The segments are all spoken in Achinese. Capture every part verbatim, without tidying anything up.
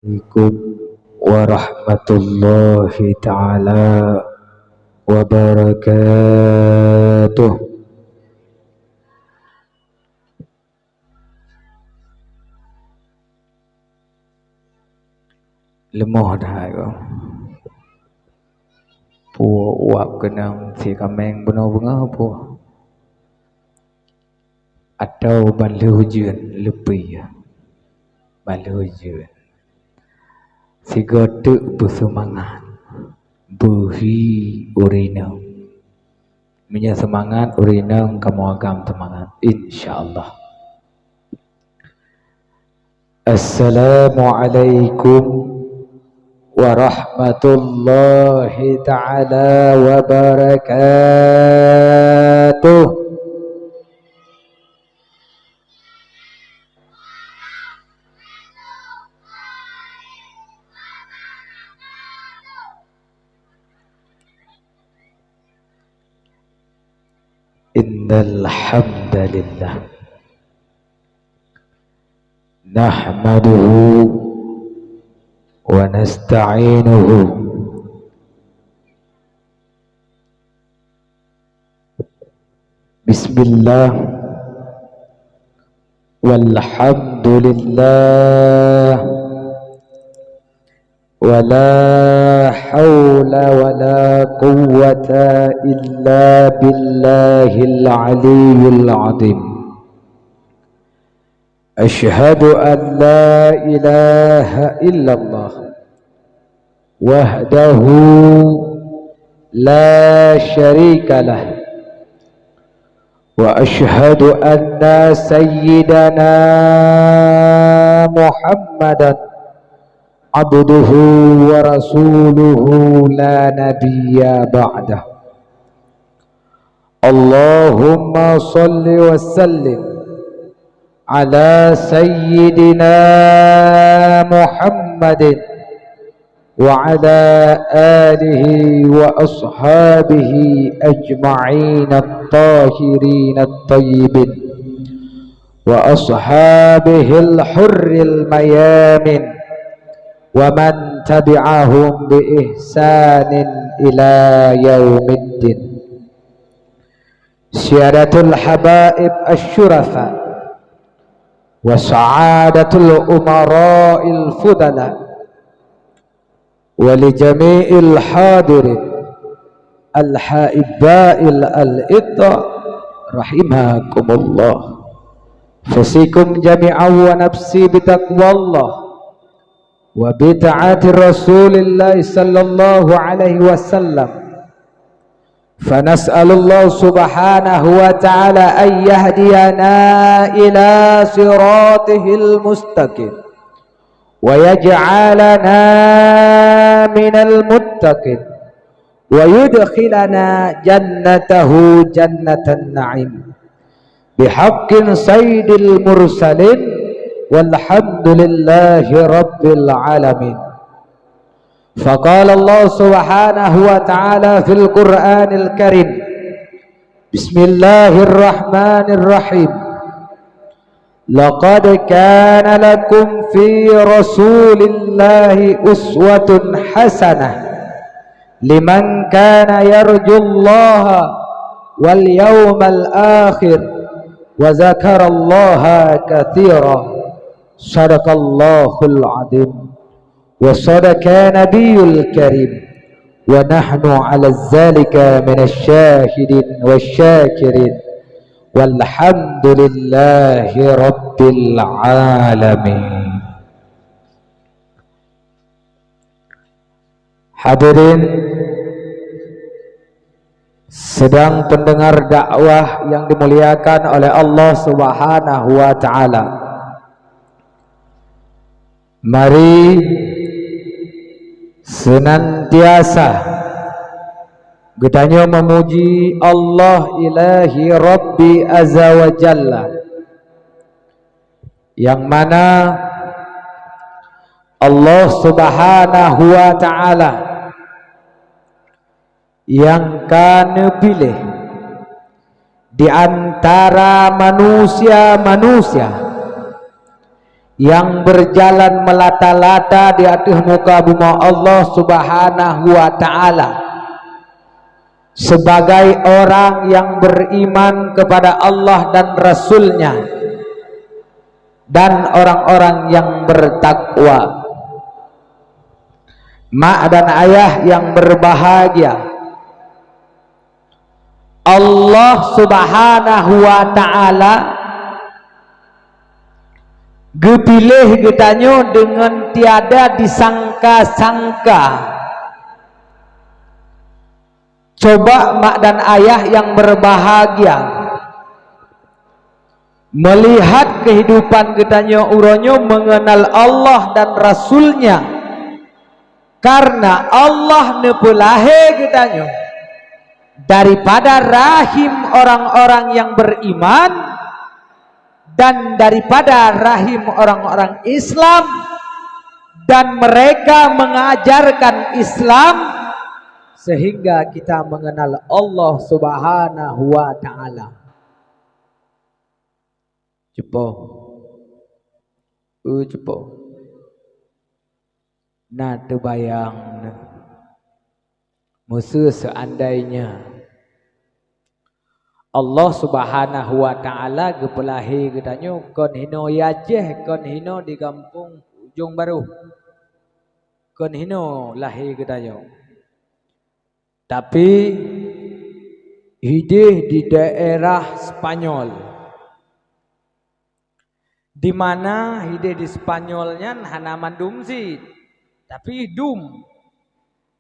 Assalamualaikum warahmatullahi taala wabarakatuh. Leumoh that ko. Peue uap keunong si kaméng bunoe beungoh peue? Atau ban lheueh ujeuen leupie? Ban lheueh ujeuen. Sigoe teuk beuseumangat, beuhi ureueng inong. Meunyoe seumangat, ureueng inong kamoe agam seumangat, insya Allah. Assalamualaikum warahmatullahi taala wabarakatuh. Innal hamdalillah. Nahmaduhu wa nasta'inuhu. Bismillah. Walhamdulillah. Wa la haula wa la quwwata illa billahil aliyyil azim. Asyhadu an la ilaha illallah wahdahu la syarika lah. Wa asyhadu anna sayyidana Muhammadan abduhu wa rasuluhu la nabiyya ba'dah. Allahumma shalli wa sallim ala sayyidina Muhammadin wa ala alihi wa ashabihi ajma'in at-tahirin at-tayyibin wa ashabihil hurril mayamin wa man tabi'ahum bi ihsanin ila yaumiddin. Siyadatul habaib asy-syurafa wa sa'adatul umara'il fudala wa li jami'il hadirin al-haibbail al-idha rahimakumullah. Fusikum jami'an wa nafsi bitaqwallah wa bi ta'ati Rasulillah sallallahu alaihi wasallam. Fa nas'alullah subhanahu wa ta'ala an yahdiyana ila siratihil mustaqim wa yaj'alana minal muttaqin wa yudkhilana jannatahu jannatan na'im. Bihaqqi sayyidil mursalin walhamdulillahi rabbil alamin. Faqala Allah subhanahu wa ta'ala fil Qur'anil Karim. Bismillahirrahmanirrahim. Laqad kana lakum fi Rasulillahi uswatun hasanah liman kana yarjullaha wal yaumal akhir wa dzakarallaha katsira. Shadaqallahul adzim. Wa shadaqa nabiyyul karim. Wa nahnu 'ala dzalika minasy syahidin wasy syakirin. Walhamdulillahi rabbil alamin. Hadirin sidang pendengar dakwah yang dimuliakan oleh Allah Subhanahu wa taala. Mari senantiasa geutanyoe memuji Allah Ilahi Rabbi Azza wa Jalla, yang mana Allah Subhanahu wa taala nyang ka neupiléh di antara manusia-manusia yang berjalan melata-lata di ateueh muka bumoe Allah Subhanahu wa Ta'ala, sebagai orang yang beriman kepada Allah dan Rasul-Nya, dan orang-orang yang bertakwa. Mak dan ayah yang berbahagia, Allah Subhanahu wa Ta'ala geupiléh geutanyoe deungon tiada disangka-sangka. Coba mak dan ayah yang berbahagia, melihat kehidupan geutanyoe uroe nyoe mengenal Allah dan Rasul-Nya. Karena Allah neupeulahé geutanyoe daripada rahim orang-orang yang beriman dan daripada rahim orang-orang Islam, dan mereka mengajarkan Islam, sehingga kita mengenal Allah Subhanahu wa Ta'ala. Cupo. Eu, cupo. Na teubayang neuh. Meuseu seandainya Allah Subhanahu wa Ta'ala geupeulahé geutanyoe kon hinoe Aceh, kon hinoe di gampông Ujong Barôh, kon hinoe lahé geutanyoe. Tapi hideh di daerah Spanyol, di mana hideh di Spanyol nyan hana mandum cit, tapi dum,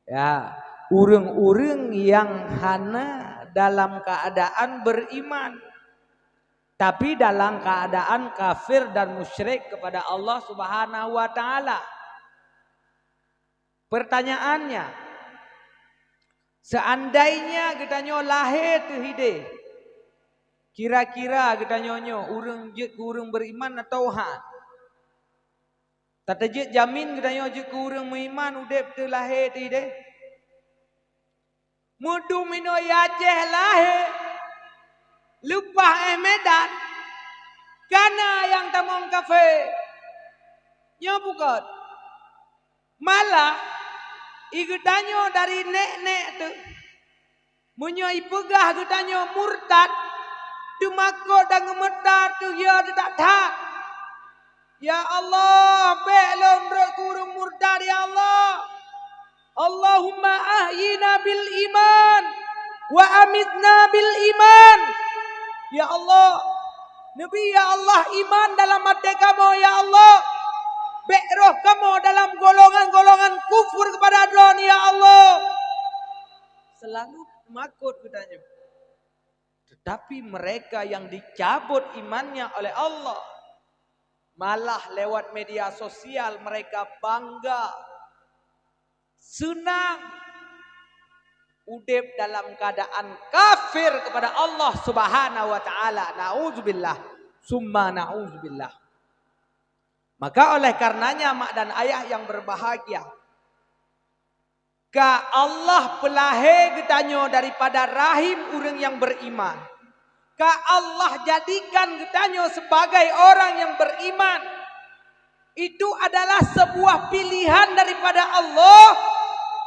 ya, ureuëng-ureuëng nyang hana dalam keadaan beriman, tapi dalam keadaan kafir dan musyrik kepada Allah Subhanahu wa Ta'ala. Pertanyaannya, seandainya geutanyoe lahé teuhideh, kira-kira geutanyoe nyoe ureuëng jeuet keu ureuëng beriman atawa hán? Tateujeuet jamin geutanyoe jeuet keu ureuëng meuiman udeb teulahé teuhideh? Meudum inoe Aceh lahé, leupah éh Medan, kana nyang tamong kafé. Nyoe bukon. Malah, i geutanyoe dari nek-nek teuh, meunyoe ipeugah geutanyoe murtad, teumakot dan geumeurtad teuh ya teudak that. Ya Allah, bék lôn rot keu ureuëng murtad, ya Allah. Allahumma ahyina bil iman, wa amitna bil iman. Ya Allah, neubi, ya Allah, iman dalam até kamoe, ya Allah. Bék roh kamoe dalam golongan-golongan kufur kepada Droe, ya Allah. Selalu makot geutanyoe. Tetapi mereka yang dicabut imannya oleh Allah, malah lewat media sosial mereka bangga, senang udeb dalam keadaan kafir kepada Allah Subhanahu wa Ta'ala. Nauzubillah, summa nauzubillah. Maka oleh karenanya, mak dan ayah yang berbahagia, ka Allah peulahé geutanyoe daripada rahim ureuëng nyang beriman. Ka Allah jadikan geutanyoe sebagai orang yang beriman. Itu adalah sebuah pilihan daripada Allah,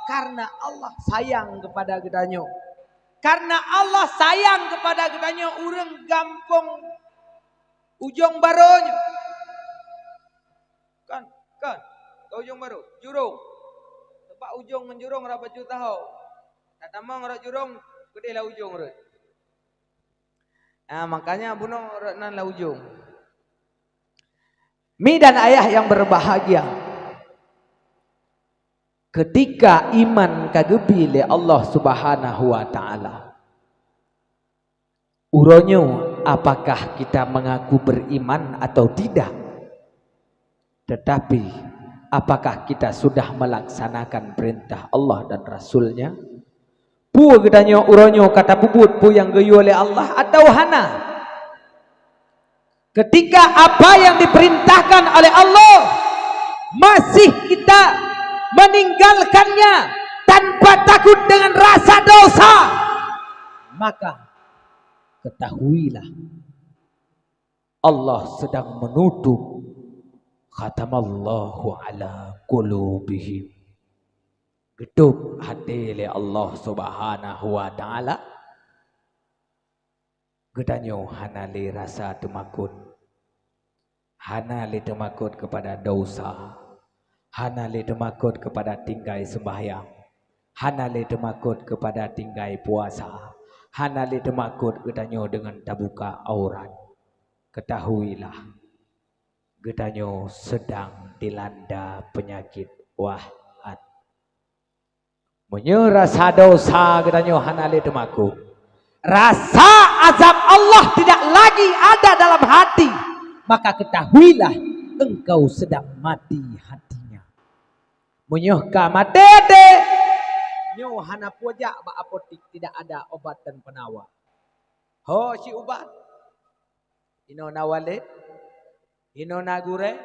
karena Allah sayang kepada geutanyoe. Karena Allah sayang kepada geutanyoe ureuëng gampông Ujong Barô nyoe. Kan, kan. Ka Ujong Barô, jurông. Teumpat ujông ngon jurông rot bacut taho. Tatamong rot jurông, keudeh lam ujông rot. Ah, makanya bunoe rot nan lam ujông. Mi dan ayah yang berbahagia, ketika iman ka geubi lé Allah Subhanahu wa Ta'ala, uroe nyoe, apakah kita mengaku beriman atau tidak? Tetapi, apakah kita sudah melaksanakan perintah Allah dan Rasul-Nya? Peue geutanyoe uroe nyoe ka tapeubuet peue nyang geuyue lé Allah atawa hana? Ketika apa yang diperintahkan oleh Allah masih kita meninggalkannya tanpa takut dengan rasa dosa, maka ketahuilah Allah sedang menutup Khatamallahu ala qulubihim. Geutôb até lé Allah Subhanahu wa Ta'ala. Geutanyoe hana lé rasa teumakot. Hana lé teumakot keupada desya. Hana lé teumakot keupada tinggai seumbahyang. Hana lé teumakot keupada tinggai puasa. Hana lé teumakot geutanyoe deungon tabuka aurat. Ketahuilah, geutanyoe seudang dilanda peunyakét wahan. Meunyoe rasa desya geutanyoe hana lé teumakot, rasa azab Allah tidak lagi ada dalam hati, maka ketahuilah engkau sedang mati hatinya. Meunyoe ka maté até, nyoe hana peue jak bak apotik, tidak ada obat dan penawar. Ho si ubat. Inoe na walét, inoe na gurée,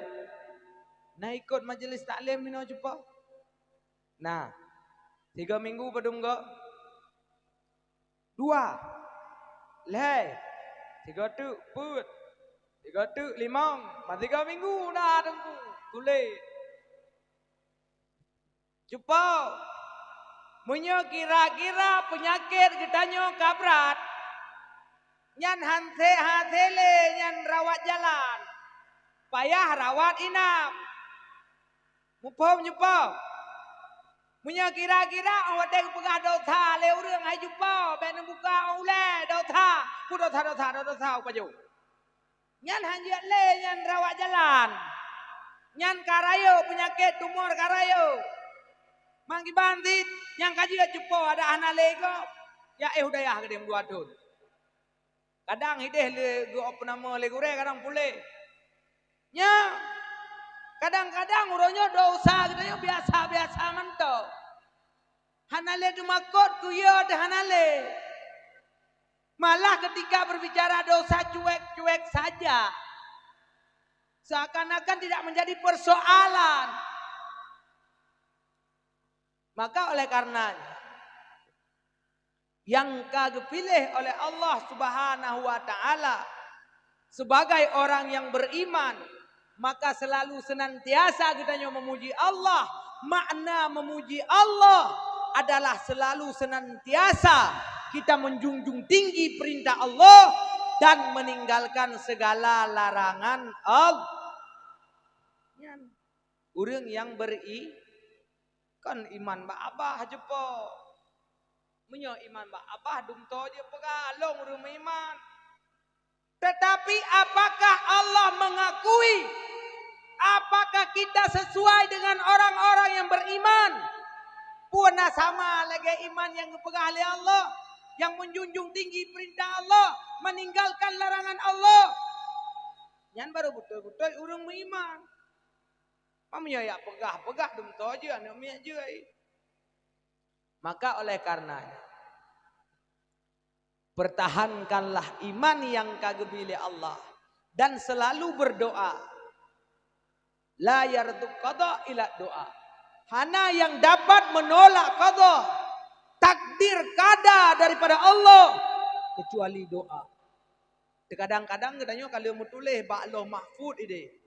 na ikot majelis taklim inoe cupo. Na, tiga minggu padum go? Dua, lhée, tiga teuk peuet, tiga teuk limong, ma tiga minggu na teungku tuléh. Cupo, meunyoe kira-kira peunyakét geutanyoe ka brat, nyan han seuhat lé nyan rawat jalan, payah rawat inap. Muphom cupo? Meunyoe kira-kira óh watée geupeugah desya lé ureuëng hai cupo, bék neubuka óh ulée desya, peue desya-desya, desya-desya upajoe. Nyan han jeuet lé nyan rawat jalan. Nyan ka rayeuk peunyakét tumor ka rayeuk. Mangkiban cit nyang ka jeuet cupo adak hana lé gob. Ya éh u dayah geudeh dua thon. Kadang hideh lé geuop nama lé gurée kadang puléh. Nya, kadang-kadang uroe nyoe desya geutanyoe biasa-biasa mantong. Hana lé teumakot keu yö teuh hana lé. Malah ketika berbicara dosa cuek-cuek saja. Seakan-akan tidak menjadi persoalan. Maka oleh karenanya, nyang ka geupiléh oleh Allah Subhanahu wa Ta'ala sebagai orang yang beriman, maka selalu senantiasa geutanyoe memuji Allah. Makna memuji Allah adalah selalu senantiasa kita menjunjung tinggi perintah Allah dan meninggalkan segala larangan Allah. Nyan, ureuëng nyang beri-, kon iman bak Abah jeupo. Meunyoe iman bak Abah, dumto jeuet peugah, "Lôn ureuëng meuiman." Tetapi apakah Allah mengakui? Apakah kita sesuai dengan orang-orang yang beriman? Peue na sama lagée iman nyang geupeugah lé Allah, nyang menjunjung tinggi perintah Allah, meninggalkan larangan Allah? Nyan baru beutôi-beutôi ureuëng meuiman. Meunyoe jak peugah-peugah dumto jeuet aneuëk miet jeuet. Maka oleh karenanya, pertahankanlah iman nyang ka geubri lé Allah dan selalu berdoa. La yaruddu qada illa doa. Hana nyang dapat menolak qada, takdir kada daripada Allah, kecuali doa. Teukadang-kadang geutanyoe ka lheueh meutuléh bak Lauh Mahfuz ideh.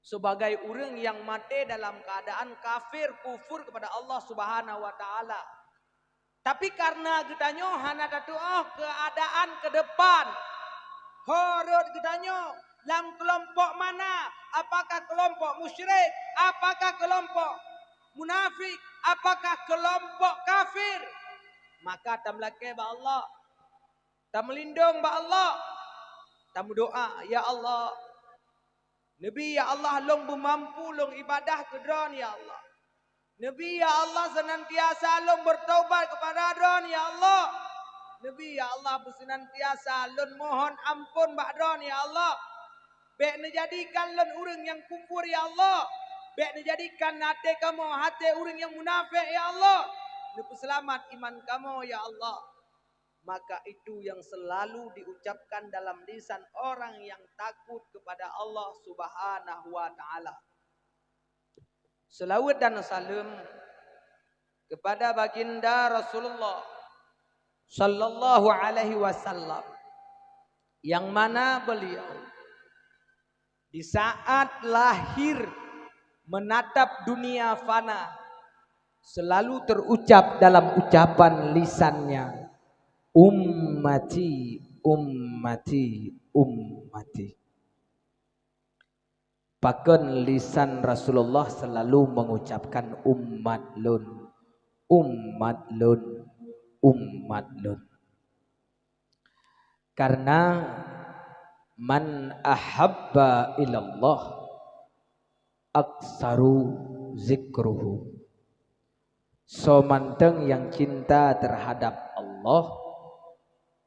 Sebagai ureuëng nyang maté dalam keuadaan kafir, kufur kepada Allah Subhanahu wa Ta'ala. Tapi kareuna geutanyoe hana tatuoh keuadaan keudepan, ho rot geutanyoe lam keulompok mana, apakah keulompok musyrik, apakah keulompok munafik, apakah keulompok kafir, maka tameulakée bak Allah, tameulindong bak Allah, tameudoa, "Ya Allah, neubi, ya Allah, lôn beumampu lôn ibadah keu Droeneuh, ya Allah. Neubi, ya Allah, seunantiasa lôn beutaubat keupada Droeneuh, ya Allah. Neubi, ya Allah, beuseunantiasa lôn mohon amphon bak Droeneuh, ya Allah. Bék neujadikan lôn ureuëng nyang kufur, ya Allah. Bék neujadikan até kamoe até ureuëng nyang munafék, ya Allah. Neupeuseulamat iman kamoe, ya Allah." Maka itu yang selalu diucapkan dalam lisan orang yang takut kepada Allah Subhanahu wa Ta'ala. Seulaweuet dan saleuem kepada Baginda Rasulullah sallallahu alaihi wasallam, yang mana beliau Di saat lahir menatap dunia fana, selalu terucap dalam ucapan lisannya, "Ummati, ummati, ummati." Pakon lisan Rasulullah selalu mengucapkan umat lôn, umat lôn, umat lôn. Karena man ahabba ilallah aksaru zikruhu. Soe mantong yang cinta terhadap Allah,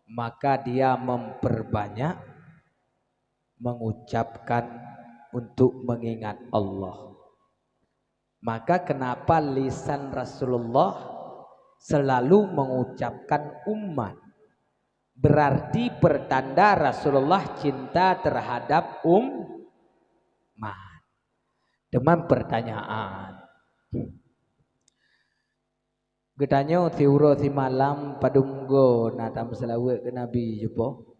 maka dia memperbanyak mengucapkan untuk mengingat Allah. Maka kenapa lisan Rasulullah selalu mengucapkan umat? Berarti pertanda Rasulullah cinta terhadap umat. Teuma pertanyaan. Geutanyoe siuroe simalam padum goe na tameuseulaweuet keu Nabi, cupo?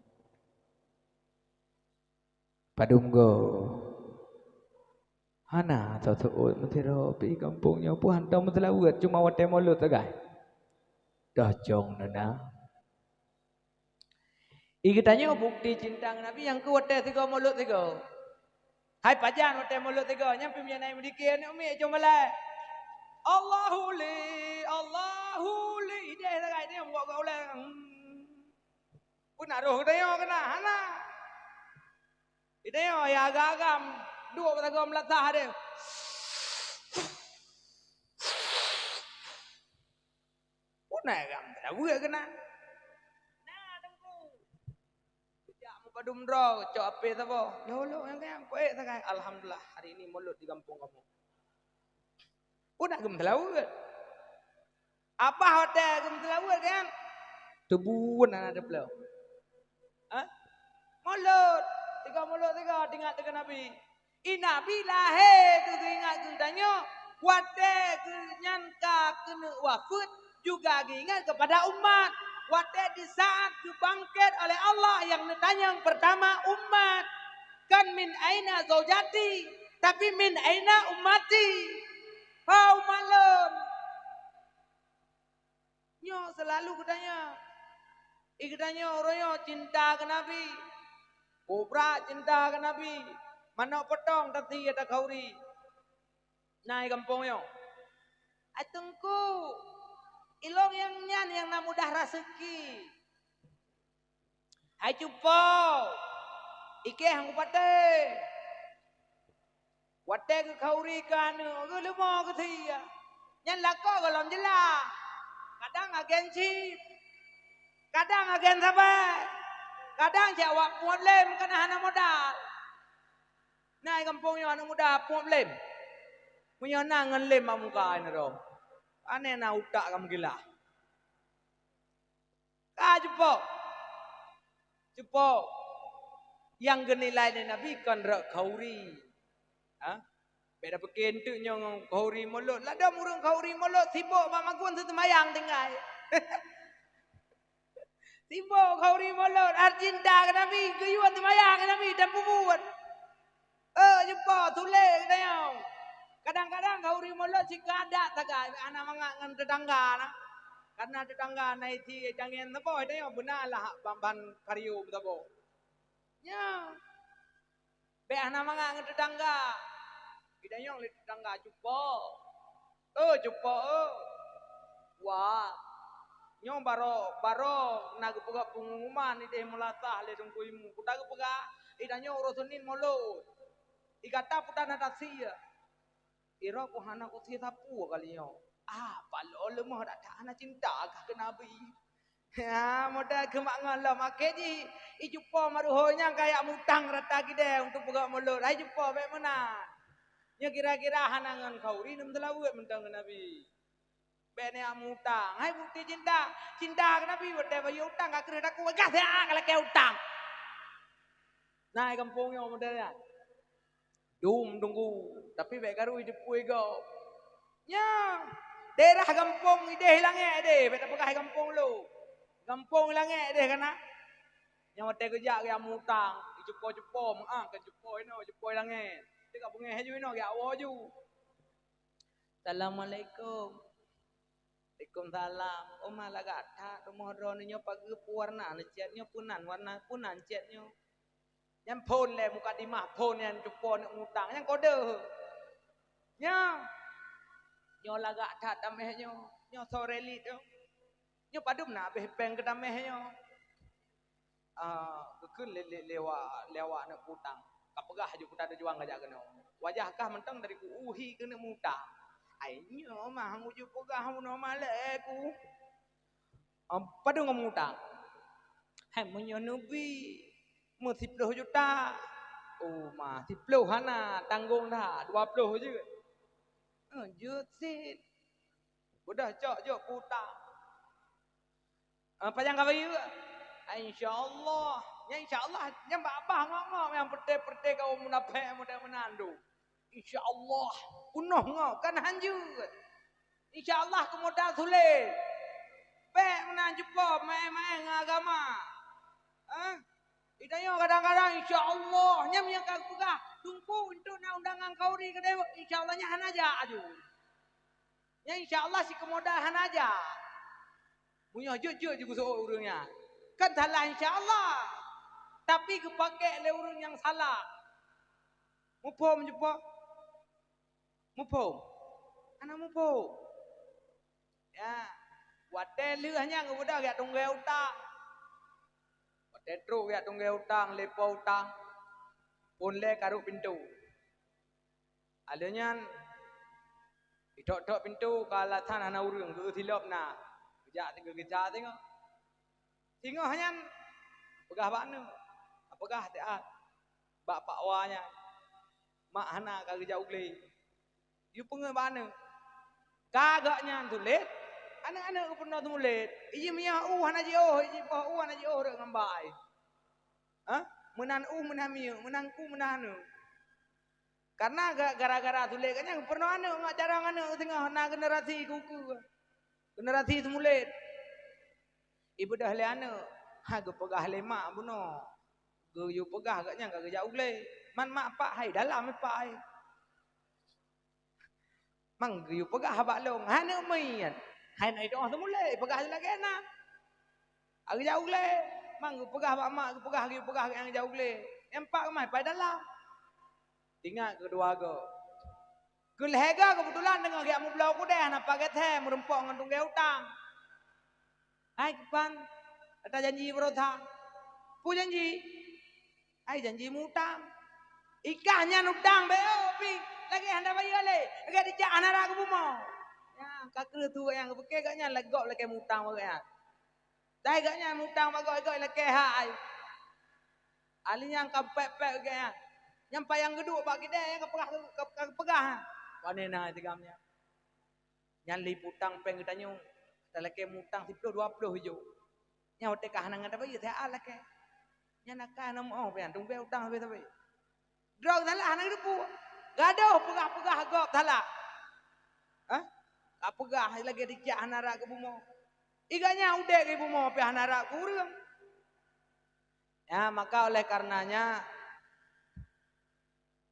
Padum goe? Hana, teuôt meusidroe pih gampông nyoe pih hantom meuseulaweuet, cuma watée mulod sagai. Dah cong na. I geutanyoe bukti cinta ngon Nabi nyang keu watée sigoe mulod sigoe. Hai pajan watée mulod sigoe, nyan pih meunyoe na meudike aneuk miet cong balai. Allahu li, Allahu li, ideh sagai ideh buet geuh ulée. Hmm. Pun na roh geutanyoe keunan, hana. Geutanyoe ya agam-agam, duek bak sagoe meulasah deh. Pun na agam, tak buet keunan. Na, Teungku. Sejak meupadum droe, cok apé saboh. Lolo nyang kayang, koek sagai. Alhamdulillah, hari ini mulod di gampông kamoe. Pun na agam seulaweuet. Abah watée geumeuseuraweuet kan? Teubueun aneuk teupeuleueng. Hah? Mulod. Tiga mulod tiga, ingat keu Nabi. I Nabi lahé keu geuingat keu tanyoe, watée geuh nyan ka keuneuk wafeuet juga geuingat kepada umat. Watée di saat geubangket oleh Allah nyang neutanyong pertama umat. Kan min aina zaujati, tapi min aina ummati. Ho umat lôn. Nyoe seulalu geutanyoe. I geutanyoe uroe nyoe cinta keu Nabi. Kubra cinta keu Nabi. Manok potong tasi ata khauri. Na i gampông nyoe. Ai Teungku, ilong nyang nyan nyang na mudah raseuki. Hai cupo, i kée han kupatéh. Watée geukhauri keu aneuk, geuleumo geusia. Nyan lakoe gohlom jeulaih. Kadang agen chip, kadang agen sabai, kadang jak wak puet lem kana hana modal. Na i gampông nyoe aneuk muda puet lem. Meunyoe na ngon lem bak muka nyan droe, pane na utak ka meugilah. Ka cupo. Cupo. Nyang geunilai lé Nabi kon rot khauri. Ha? Bék tapeuke enteuk nyoe ngon khauri mulod. Ladom ureuëng khauri mulod sibok bak magun seumayang tinggai. Sibok khauri mulod, atra cinta keu Nabi, geuyue seumayang keu Nabi dan peubuet. Eh, cupo, tuléh geutanyoe. Kadang-kadang khauri mulod sikadak sagai, bék hana mangat ngon teutangga na. Karena teutangga na isi tangieng saboh, geutanyoe beuna lah ban-ban kario saboh. Nyo. Bék hana mangat ngon teutangga. Geutanyoe lé teutangga cupo. Oh, cupo, oh. Wah. Nyoe barô, barô na geupeugah peungumuman idéh meulasah lé Teungku Imu. Kuta geupeugah, i tanyoe uroe Senin mulod. I gata peue na tasie. Irok ku hana kusie sapeue kali nyoe. Ah, paloe leumoh dak hana cinta kah keu Nabi. Ha, modal keumak ngon lom. Akhé jih, i cupo maruho nyang kaya mutang rata gidée untuk peugah mulod. Hai cupo, bék meunan. Nyoe kira-kira hana ngon khauri nem seulaweuet mantong keu Nabi. Bék neujak mutang. Hai bukti cinta. Cinta keu Nabi, watée bayeue utang ka kreueh takue, gah siat ka lakée utang. Na i gampông nyoe model nyan. Dum Teungku, tapi bék karu jipui gob. Nyan, daerah gampông idéh langét deh, bék tapeugah gampông lôn. Gampông langét deh kana. Nyang watée geujak geujak mutang, i Cupo-cupo meu'ah, kan cupo inoe, cupo i langét. Teuka beungéh ju inoe, geujak woe ju. "Assalamualaikum." "Waalaikumsalam." "Oma, lagak that rumoh droeneuh nyoe, pageue peue warna neuh cét nyoe, peue nan warna, peue nan cét nyoe?" Nyan phon lé mukadimah, phon nyan cupo neuk mutang, nyan kode. Nyoe, nyoe lagak that taméh nyoe, nyoe soe relit nyoe. Nyoe padub na abéh péng keu taméh nyoe. Ah, geukheun lé, lé, lé awak, lé awak neuk mutang. Ka peugah ju kuta tujuan ka jak keunoe. Wajah kah mantong dari ku uhi keuneuk mutang. Ai nyoe mah han uju peugah bunoe malée ku. Ah, padub ngon mutang? Hai meunyoe neubi, meu siploh juta. Oh, ma, siploh hana, tanggong that, dua ploh jeuet. Eh, jeuet cit. Udah cok jok keu utang. Ah, pajan ka bayeue? Ah, insya Allah. Nyan insya Allah, nyan bak babah ngok-ngok nyang peureté-peureté kaum munafék model meunan tu. Insya Allah, peunoh ngok, kan han jeuet. Insya Allah keu modal sulet. Bék meunan cupo maén-maén ngon agama. Hah? Di tanyoe kadang-kadang, insya Allah, nyan nyang ka peugah, Teungku, enteuk na undangan kauri keudéh, insya Allah nyan hana jak aju. Nyan insya Allah si keu modal hana jak. Meunyoe jeuet-jeuet jigeuseuôt ureuëng nyan, kan salah insya Allah, tapi geupakék lé ureuëng nyang salah. Muphom cupo? Muphom? Hana muphom. Ya, watée lheueh nyan geubeudôh geujak tunggée utang. Watée trok geujak tunggée utang, lé po utang, phon lé karok pintoe. Lheueh nyan, itok-tok pintoe ka alasan hana ureuëng, geu silop na. Geujak geugisa singoh. Singoh nyan peugah bak aneuk, peugah siat bak pak wa nyan, "Mak hana ka geujak u glé." Yue peungeut bak aneuk, ka gobnyan sulet, aneuk-aneuk geupeurunoe seumulet. Iji miyah u hana jiôh, iji poh u hana jiôh rot ngon bak ai. Hah? Meunan u meunan miyueb, meunan ku meunan aneuk. Karena ga-, gara-gara sulet gobnyan geupeurunoe aneuk ngon carông aneuk singoh na generasi kuku. Generasi seumulet. Ibeudôh lé aneuk, ha geupeugah lé mak bunoe. Geuyue peugah gobnyan ka geujak u glé. Man mak pak hai dalam pak hai. Mang geuyue peugah bak lôn, hai aneuk miet. Hai na idoe seumulet, peugah lagée na. Geujak u glé, mang geupeugah bak mak, geupeugah, geupeugah nyang jak u glé. Nyang pat keumah pai dalam. Ingat keudua goe. Keu lhée goe keubeutulan deungoe geujak meubloe keudeh, na paget thée meurumpok ngon tunggée utang. Hai kiban, ata janji baroesa. Peue janji? Hai janji mutang. Ikah nyan utang beu pi, lagée hana bayeue lé, lagée dijak hana rab keu bumoe. Nyan ka kreueh tuwoe nyang geupeuke gobnyan lagok lakée mutang bak gobnyan. Dai gobnyan mutang bak goe-goe lakée hai. Ahli nyang ka pek-pek gobnyan. Nyang payang geuduek bak kidée nyang ka peugah, ka, ka peugah. Pane na tigam nyan. Nyan lé putang péng geutanyoe. Talakée mutang siploh dua ploh ijo. Nyan watée ka hana ngon tabayeue siat lakée. Nyan akai hana meuoh pian, tunggée utang habéh-habéh. Droe salah hana geuteupeue. Gadoh peugah-peugah gob salah. Hah? Ka peugah lagée dijak hana rab keu bumoe. Iga nyan udeb keu bumoe pih hana rab keu ureuëng. Ya, maka oleh karenanya,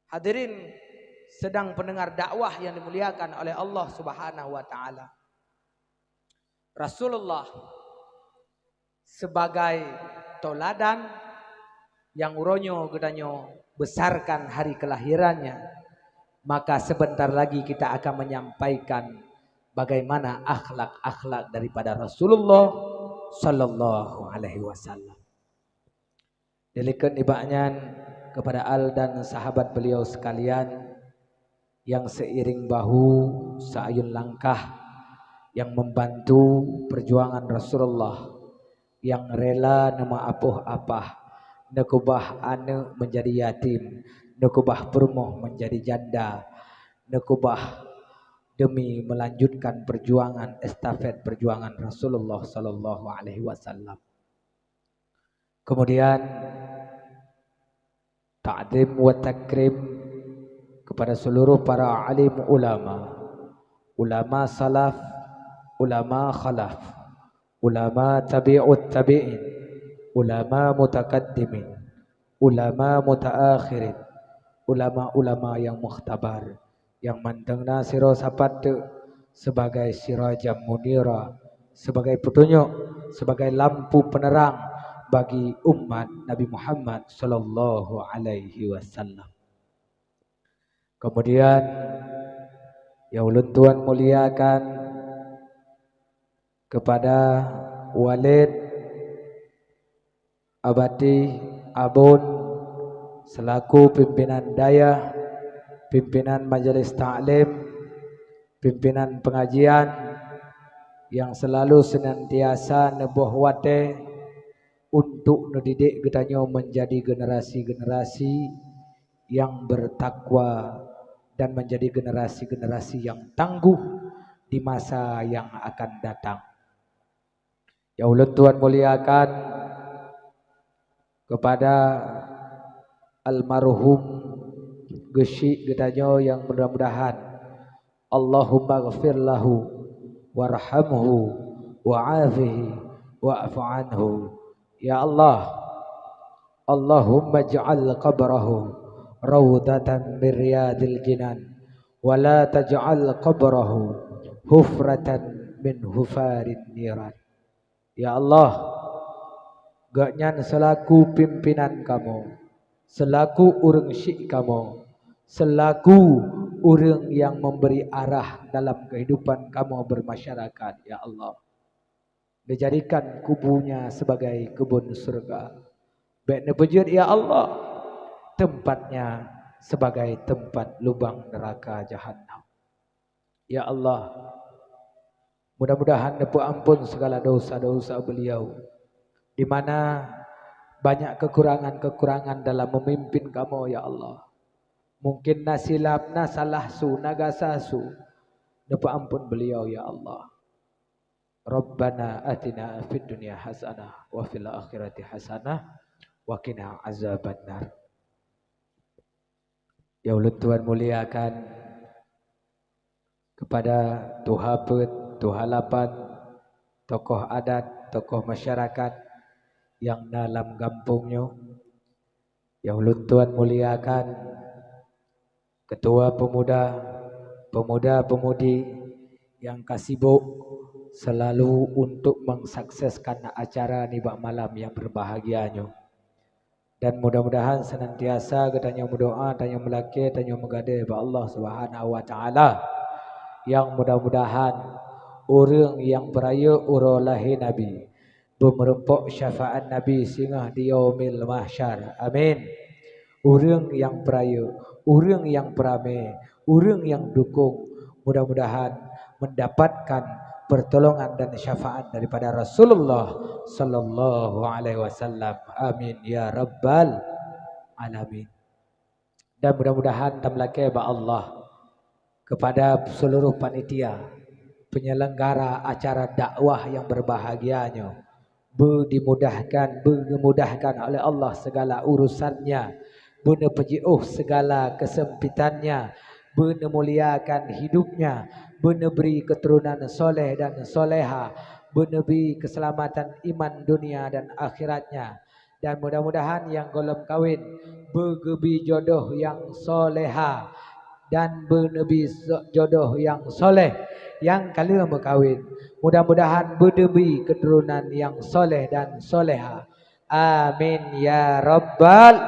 hadirin sedang pendengar dakwah yang dimuliakan oleh Allah Subhanahu wa Ta'ala. Rasulullah sebagai tauladan yang uroe nyoe geutanyoe besarkan hari kelahirannya, maka sebentar lagi kita akan menyampaikan bagaimana akhlak-akhlak daripada Rasulullah sallallahu alaihi wasallam. Dilikot nibak nyan kepada al dan sahabat beliau sekalian yang seiring bahu seayun langkah yang membantu perjuangan Rasulullah, yang rela neumeuapoh apah, neukeubah aneuk menjadi yatim, neukeubah peurumoh menjadi janda, neukeubah demi melanjutkan perjuangan estafet perjuangan Rasulullah sallallahu alaihi wasallam. Kemudian, takzim wa takrim kepada seluruh para alim ulama, ulama salaf, ulama khalaf, ulama tabi'ut tabi'in, ulama mutakaddimin, ulama mutaakhirin, ulama-ulama nyang mukhtabar, nyang mantong na sidroe sapat teuk sebagai sirajan munira, sebagai peutunyok, sebagai lampu penerang bagi umat Nabi Muhammad sallallahu alaihi wasallam. Kemudian, nyang ulôn tuan muliakan kepada Walid Abati Abon selaku pimpinan dayah, pimpinan majelis taklim, pimpinan pengajian yang selalu senantiasa neuboh watée untuk neudidik geutanyoe menjadi generasi-generasi yang bertakwa dan menjadi generasi-generasi yang tangguh di masa yang akan datang. Nyang ulôn tuan muliakan kepada almarhum geusyik geutanyoe nyang mudah-mudahan Allahumma ghfir lahu warhamhu wa'afihi wa'fu anhu. Ya Allah, Allahumma ij'al qabrahu raudatan min riyadil jinan, wa la taj'al qabrahu hufratan min hufarin niran. Ya Allah, gobnyan selaku pimpinan kamoe, selaku ureuëng syik kamoe, selaku ureuëng nyang memberi arah dalam kehidupan kamoe bermasyarakat, ya Allah. Dijadikan kubunya sebagai kebun surga. Bék neupeujeuet, ya Allah, tempatnya sebagai tempat lubang neraka jahannam. Ya Allah, mudah-mudahan neupeuampon segala dosa-dosa beliau, di mana banyak kekurangan-kekurangan dalam memimpin kamoe, ya Allah. Mungkin na silap, na salah su, na gasa su. Neupeuampon beliau, ya Allah. Rabbana atina fid dunya hasanah wa fil akhirati hasanah wa qina azabannar. Nyang ulôn tuan muliakan kepada tuha peuet, tuha lapan, tokoh adat, tokoh masyarakat nyang na lam gampông nyoe. Nyang ulôn tuan muliakan ketua pemuda, pemuda-pemudi nyang ka sibok selalu untuk mensukseskan acara nibak malam nyang berbahagia nyoe. Dan mudah-mudahan senantiasa geutanyoe meudoa, tanyoe meulakée, tanyoe meugadée bak Allah Subhanahu wa Taala. Nyang mudah-mudahan ureuëng nyang peurayeuk uroe lahé Nabi, beumeurumpok syafaat Nabi singoh di Yaumil Mahsyar. Amin. Ureuëng nyang peurayeuk, ureuëng nyang peuramé, ureuëng nyang dukung, mudah-mudahan mendapatkan pertolongan dan syafaat daripada Rasulullah sallallahu alaihi wasallam. Amin ya rabbal alamin. Dan mudah-mudahan tameulakée bak Allah kepada seluruh panitia penyelenggara acara dakwah yang berbahagia nyoe, beu dimudahkan, beu dimudahkan oleh Allah segala urusannya, beu neupeujeuôh segala kesempitannya, beu neumuliakan hidupnya, beu neubri keturunan soleh dan soleha, beu neubri keselamatan iman dunia dan akhiratnya. Dan mudah-mudahan nyang gohlom kawén beugeubi jodoh nyang soleha dan beuneubi so-, jodoh nyang soleh nyang ka lheueh meukawén. Mudah-mudahan beuneubi keuturonan nyang soleh dan soleha. Amin ya rabbal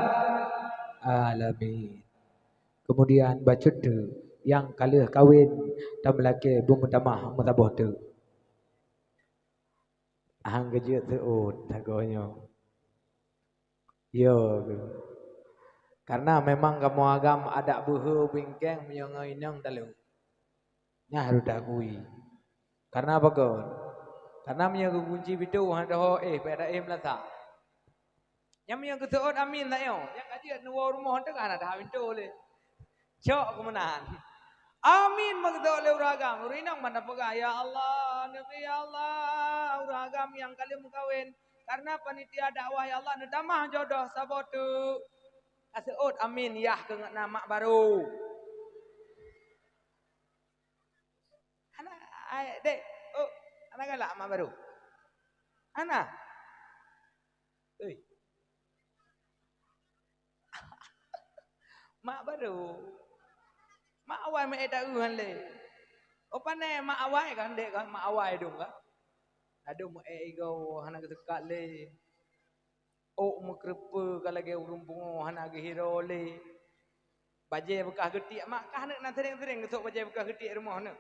alamin. Kemudian bacut teuk nyang ka lheueh kawén tameulakée beumeutamah meusaboh teuk. Hang geujeuet seuôt sagoe nyoe. Yo, karena memang kamoe agam adak beuhe bingkeng meunyoe ngon inong taleueng. Nyan harôh takui. Karena apa kon? Karena meunyoe geukunci pintoe hana teuho éh, payah taéh meulasa. Nyan meunyoe geuseuôt amin sayoe, nyan ka jeuet neuwoe rumoh teuka hana taha pintoe lé. Cok keu meunan. Amin meugeutok lé ureueng agam. Ureueng inong ban tapeugah, "Ya Allah, neubi ya Allah, ureueng agam nyang ka lheueh meukawen. Karena panitia dakwah ya Allah neutamah jodoh saboh teuk." Ka seuôt amin yah keu na mak barô. Hana, ai, dek, oh, hana galak mak barô. Hana. Ui. Mak barô. Mak awai meu'èk taeu han lé. Oh, pane mak awai kan, dek kan, mak awai dong kan. Aduh, meu'èk igoe hana geuseukat lé. Ôk meukeureupeue ka lagèe ureueng pungo hana geuhiro lé. Bajèe beukah geutiek mak kah neuk na sering-sering geusok bajèe beukah geutiek rumoh neuk.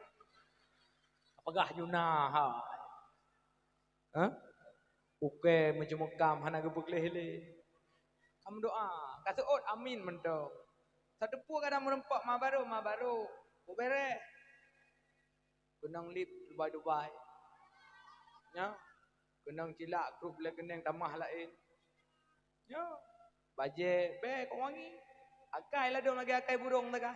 Peugah juna hai. Hah? Ukèe meuceumeukam hana geupeugleh lé. Ka meudoa, ka seuôt amin mantong. Sateupue kadang meureumpok ma barô, ma barô. Bubèrèh. Keunong lip dubai-dubai. Nyo. Keunong cilak krup lé keuneng tamah laén. Nyo. Bajèe bèk wangi. Akai ladôm lagèe akai burông teuka.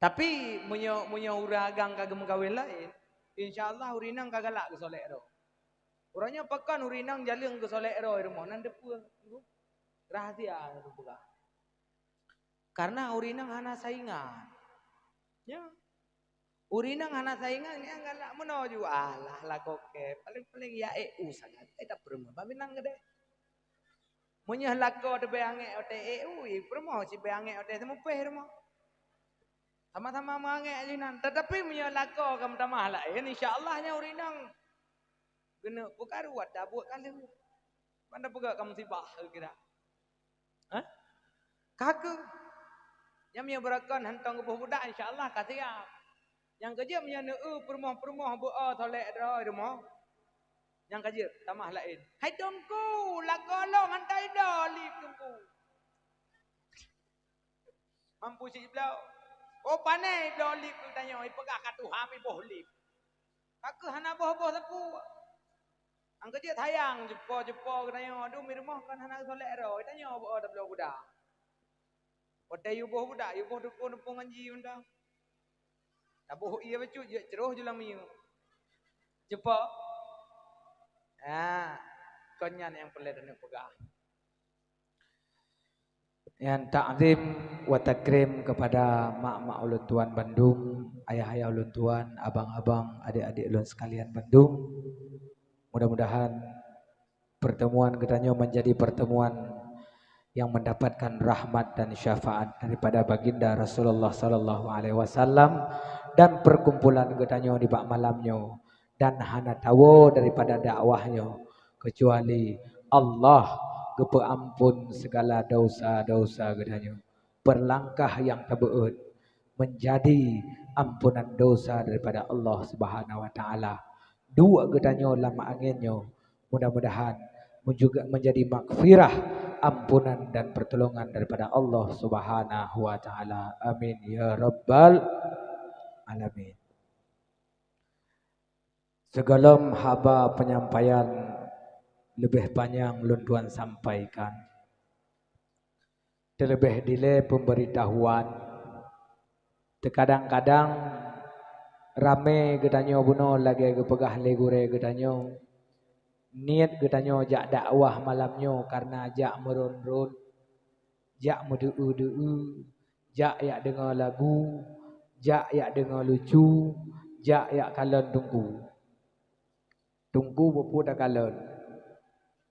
Tapi meunyoe, meunyoe ureueng agam ka geumeukawen laén, insya Allah ureueng inong ka galak geusolek droe. Uroe nyoe pakon ureueng inong jaleueng geusolek droe rumoh, nan deupeue? Rahasia, peugah. Karena ureueng inong hana saingan. Ya. Ureueng inong hana saingan, nyan galak meunoe ju, alah, lakoe kèe. Paléng-paléng ya, eh, u sagai, eh, tak peurumoh. Babi nang geude. Meunyoe lakoe teubèe angèk watèe, eh, u, eh, peurumoh, sibèe angèk watèe seumupèh rumoh. Sama-sama meuangèk lé nan. Tetapi meunyoe lakoe ka meutamah laén, insya Allah nyan ureueng inong geuneuk peukaru ata buet ka lheueh. Ban tapeugah ka musibah kira. Hah? Ka kheueh. Nyan meunyoe beureukan hantom geuboh budak, insya Allah ka siap. Nyang keujeuet meunyoe neu-eu peurumoh-peurumoh beu-o solek droe rumoh. Nyang keujeuet tamah laén. Hai Teungku, lakoe lôn hantom idol lip Teungku. Mampu cit jibloe. Oh, pane ibloe lip geutanyoe, ipeugah ka tuha miboh lip. Ka kheueh hana boh-boh sapeue. Nyang keujeuet sayang, jeupô-jeupô geutanyoe, aduh, mi rumoh kon hana geusolek droe, geutanyoe beu-o tabloe budak. Watèe yue boh budak, yue boh teupông-teupông ngon jih mantong. Taboh ie bacut, jeuet ceroh ju lam miyueb. Jeupô? Ah, kon nyan nyang peureulèe taneuk peugah. Nyan takzim wa takrim kepada mak-mak ulôn tuan bandum, ayah-ayah ulôn tuan, abang-abang, adik-adik ulôn sekalian bandum. Mudah-mudahan pertemuan geutanyoe menjadi pertemuan yang mendapatkan rahmat dan syafaat daripada Baginda Rasulullah sallallahu alaihi wasallam dan perkumpulan geutanyoe di bak malam nyoe dan hana tawoe daripada dakwah nyoe kecuali Allah geupeuampon segala dosa-dosa geutanyoe. Peulangkah nyang tabeuet menjadi ampunan dosa daripada Allah Subhanahu wa Taala. Duek geutanyoe lam angén nyoe, mudah-mudahan juga menjadi maghfirah, ampunan dan pertolongan daripada Allah Subhanahu wa Taala. Amin ya rabbal alamin. Sigohlom haba penyampaian leubeh panyang lôn tuan sampaikan, teuleubeh dilèe peumbeuritahuan, teukadang-kadang ramé geutanyoe bunoe lagèe geupeugah lé gurèe geutanyoe, niet geutanyoe jak dakwah malam nyoe kareuna jak meuron-ron, jak meudeu-eu-deu-eu, jak yak deungoe lagu, jak yak deungoe lucu, jak yak kalon teungku. Teungku peue-peue takalon.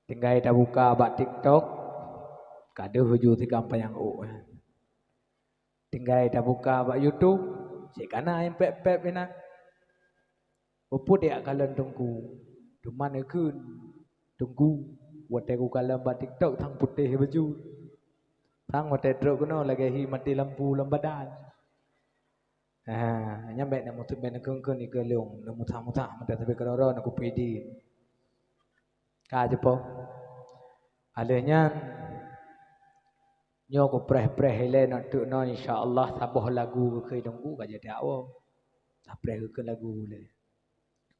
Tinggai tabuka bak TikTok, ka deuh ju sigampanyang ôk nyan. Tinggai tabuka bak YouTube, cit kana nyang pèp-pèp inan. Peue-peue tajak kalon teungku. Teuma neukheun, teungku, watèe kukalon bak TikTok sang putéh bacut. Sang watèe trok keunoe lagèe hi maté lampu lam badan. Ha, nyan bèk neumeuteumèe neukheun-kheun ikeue lôn, neumusah-musah mata sabe keudroe-droe neukupidi. Ka jeupông. Alèh nyan, nyoe kupreh-preh ilèe nyoe teuk nyoe, insya Allah saboh lagu keu teungku ka jadi awak. Tapreh keu lagu lé.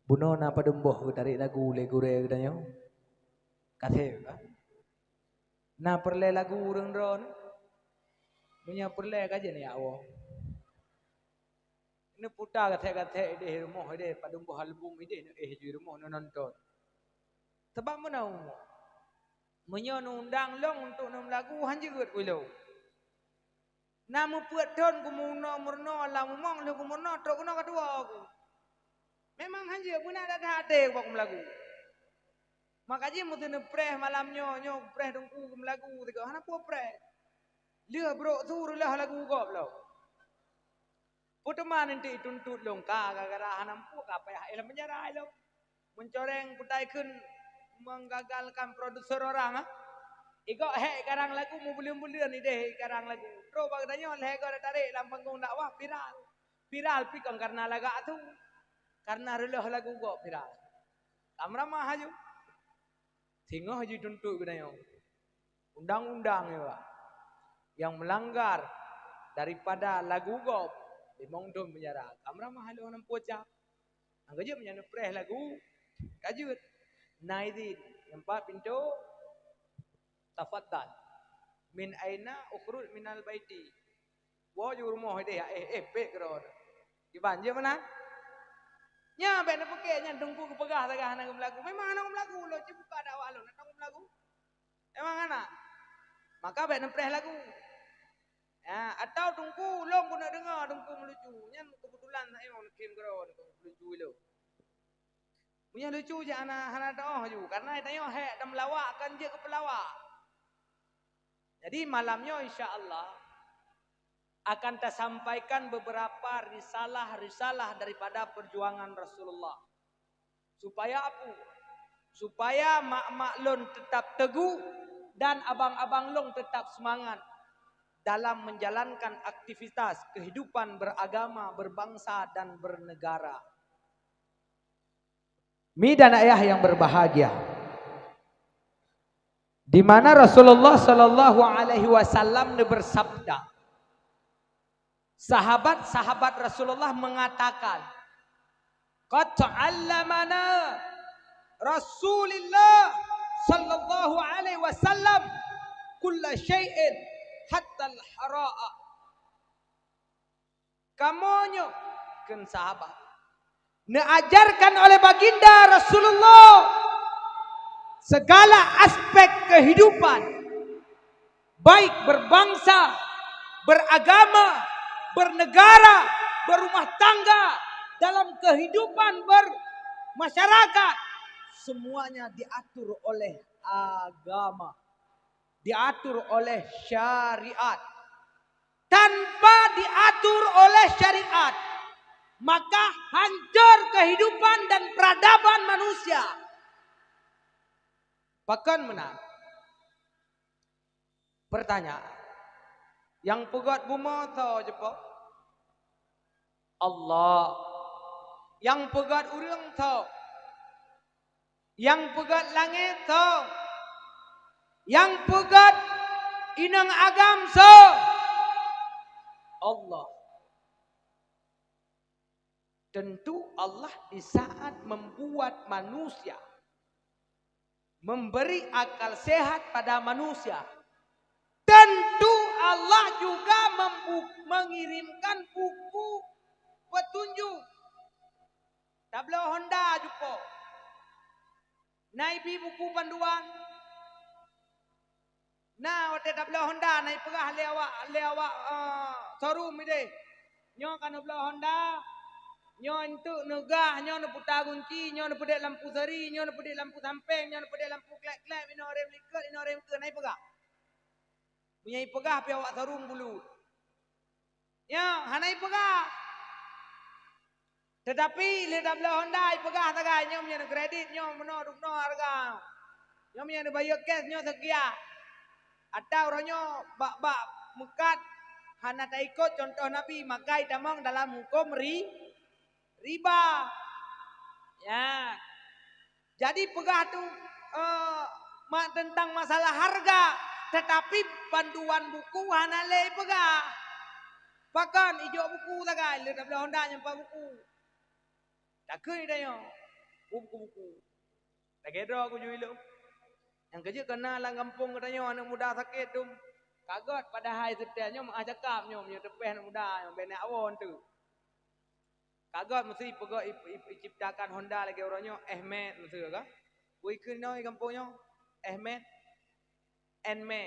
Bunoe na padum boh geutarek lagu lé gurèe geutanyoe? Kaseb, kan? Na peureulèe lagu ureueng droeneuh? Meunyoe peureulèe ka jeuet neujak woe. Neuputa gasèt-gasèt idéh rumoh idéh, padum boh album idéh neuéh ju rumoh neunonton. Sabab meunan umu. Meunyoe neuundang lôn untuk neumeulagu, han jeuet ku ilôn. Na meupeuet thon kumeurunoe-meurunoe lam umong lheueh kumeurunoe trok keunoe ka tuwoe ku. Memang han jeuet, beuna that-that até bak kumeulagu. Maka jih meuseuneuk preh malam nyoe, nyoe preh teungku kumeulagu sigoe, hana peue preh. Lheueh brok su reuloh lagu gob lom. Peue teuma nanti tuntot lôn ka gara-gara hana muphom ka payah éh lam penjara lom. Mencoreng putai kheun menggagalkan produser orang, ah. Igok hék karang lagu, mubuleuen-buleuen idéh karang lagu. Trok bak geutanyoe lhée goe tarék lam panggong dakwah viral. Viral pi kon karena lagak su. Karena reuloh lagu gob viral. Lam ramah aju. Singoh jituntot geutanyoe. Undang-undang ya, Pak. Yang melanggar daripada lagu gob, limong thon penjara. Kamera mah halôh nam poca. Angka jeuet meunyan neupreh lagu, ka jeuet. Na idin, nyang pat pintoe, tafaddal. Min aina ukhruj minal baiti. Woe ju rumoh idéh, eh, eh, pék keudroe. Kiban jeuet meunan. Nya bék neupiké nyan teungku geupeugah tagah hana geumeulagu. Memang hana geumeulagu, lôn cit buka dakwah lôn, hana geumeulagu. Memang hana. Maka bék neupreh lagu. Ya, atau teungku lôn keuneuk deungoe teungku meulucu. Nyan keubeutulan saya memang neukhém keudroe meulucu ilôn. Meunyoe lucu jak hana, hana teuoh ju, karena tanyoe hék dan meulawak akan jeuet keu peulawak. Jadi malam nyoe insya Allah akan tasampaikan beberapa risalah-risalah daripada perjuangan Rasulullah. Supaya apa? Supaya mak-mak lôn tetap teguh dan abang-abang lôn tetap semangat dalam menjalankan aktivitas kehidupan beragama, berbangsa dan bernegara. Mi dan ayah yang berbahagia, di mana Rasulullah sallallahu alaihi wasallam bersabda, sahabat-sahabat Rasulullah mengatakan, "Qad 'allamana Rasulullah sallallahu alaihi wasallam kulla syai'in hatta al-hara'a." Kamoe nyoe, kheun sahabat, neuajarkan oleh Baginda Rasulullah segala aspek kehidupan, baik berbangsa, beragama, bernegara, berumah tangga, dalam kehidupan bermasyarakat, semuanya diatur oleh agama, diatur oleh syariat. Tanpa diatur oleh syariat, maka hancur kehidupan dan peradaban manusia. Pakon meunan? Pertanyaan. Nyang peugét bumoe soe jeuet? Allah. Nyang peugét ureuëng soe? Nyang peugét langét soe? Nyang peugét inong agam soe? Allah. Tentu Allah di saat membuat manusia, memberi akal sehat pada manusia, tentu Allah juga membu-, mengirimkan buku petunjuk. Tabloe Honda jumpa. Na ibi buku panduan. Na watée tabloe Honda na ipeugah lé awak, lé awak, eh, showroom idéh. Nyoe ka neubloe Honda, nyoe enteuk neugah, nyoe neuputa gunci, nyoe neupeudek lampu seri, nyoe neupeudek lampu sampeng, nyoe neupeudek lampu klek-klek, inoe rem likot, inoe rem keue, na ipeugah. Meunyoe ipeugah pih awak showroom bulut. Nyoe hana ipeugah. Teutapi lé tabloe Honda ipeugah sagai nyoe meunyoe neukredit nyoe meunoe dum noe hareuga. Nyoe meunyoe neubayeue cash nyoe seukian. Atau uroe nyoe bak-bak meukat hana taikot contoh Nabi, maka itamong dalam huköm ri-, riba. Ya. Jadi peugah tu, eh, ma-, teuntang masalah hareuga, teutapi panduan buku hana lé ipeugah. Pakon ijok buku sagai, lé tabloe Honda nyang pat buku. Takheun tanyoe, buku-buku. Lagée droe kuju ilong. Nyang keujeuet keu na lam gampông geutanyoe aneuëk muda sakét dum. Ka gét padahai seutée nyoe meuah cakap nyoe, meunyoe teupéh aneuëk muda nyoe, bék na awon teuk. Ka gét meusi peugét ip-, ip-, iciptakan Honda lagée uroe nyoe, Ehmed meusi ka. Bui keunoe gampông nyoe, Ehmed, Enme.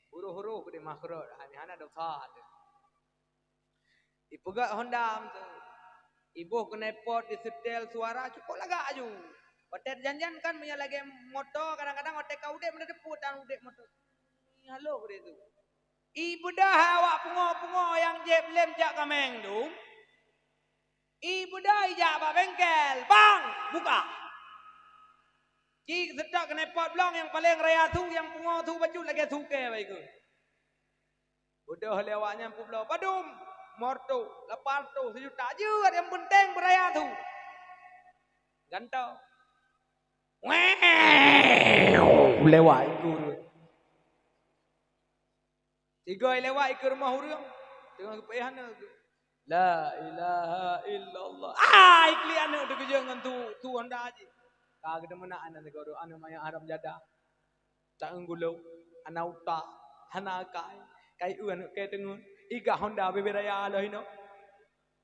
Huruf-huruf di makhraj, hana, hana dosa tu. Ipeugét Honda tu. Iboh keunoe pot, disetel suara cukup lagak aju. Watée janjian kan meunyoe lagée moto, kadang-kadang watée ka udeb meunan teupeu tan udeb moto. Halo deh tu. Ibeudôh awak pungo-pungo nyang jieb lem jak kaméng dum. Ibeudôh ijak bak bengkel, bang, buka. Ci seutôt keuneuk pot blong nyang paleng raya su, nyang pungo su bacut lagèe su kèe baikeu. Beudôh lé awak nyan peubloe padum, meureutoh, lapan reutôh, seujuta, jeuet nyang peunteng beuraya su. Gantoe. Weuw, lewat ikeu. Tiga lewat ikeu rumoh ureueng, teungoh geupeuéh aneuk. La ilaha illallah. Ah, iklik aneuk teukeujeuet ngon tu, tu honda jih. Ka geuteumeunak aneuk sigoe, aneuk manyak haram jadah. Taeung gulong, hana utak, hana akai, kai eu aneuk kèe teungeut, igah honda bibiraya lom hinoe.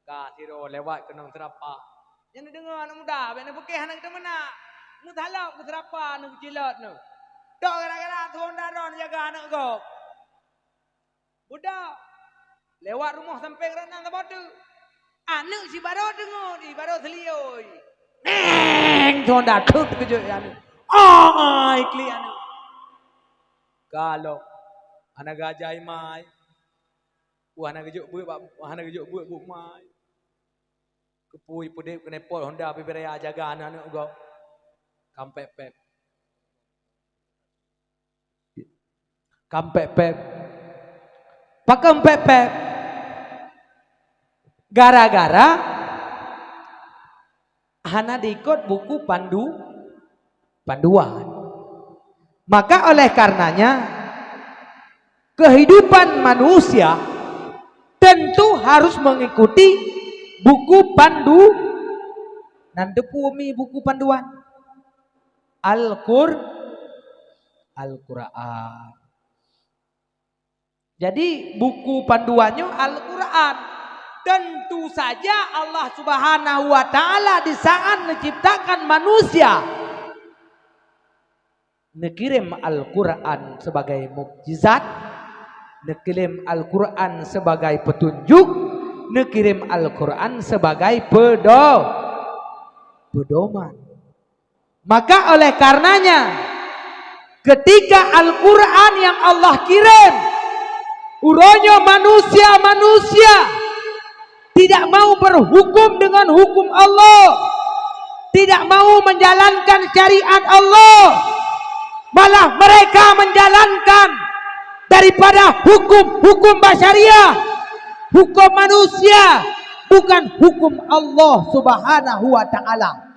Ka sidroe lewat keunong seurapa. Nyan neudeungoe aneuk muda, bèk neupeukéh hana geuteumeunak. Meusalop keu seurapa neucilot nyoe. Tok gara-gara su honda droe neujaga aneuk gob. Budak lewat rumoh sampéng rot nan saboh teuk. Aneuk si barô deungoe, di barô seuliôi. Neng, su honda teuk teukeujot aneuk. Ai, klik aneuk. Galak. Hana geuaja i ma. Wah, hana geujok beuet bak, hana geujok beuet bak ma. Keupeue peudép keuneuk pot honda bibiraya jaga aneuk-aneuk gob. Kampek pep. Kampek pep. Pakon pep pep? Gara-gara hana diikot buku pandu, panduan. Maka oleh karenanya, kehidupan manusia tentu harus mengikuti buku pandu. Nan teupeue mi buku panduan? Al-Qur-, Al-Qur'an. Jadi, buku panduan nyoe Al-Qur'an. Tentu saja Allah Subhanahu wa Ta'ala di saat menciptakan manusia, neukirém Al-Qur'an sebagai mukjizat, neukirém Al-Qur'an sebagai petunjuk, neukirém Al-Qur'an sebagai pedo-, pedoman. Maka oleh karenanya, ketika Al-Qur'an yang Allah kirim, uroe nyoe manusia-manusia tidak mau berhukum dengan hukum Allah, tidak mau menjalankan syariat Allah, malah mereka menjalankan daripada hukum-hukum basyariah, hukum manusia, bukan hukum Allah Subhanahu wa Ta'ala.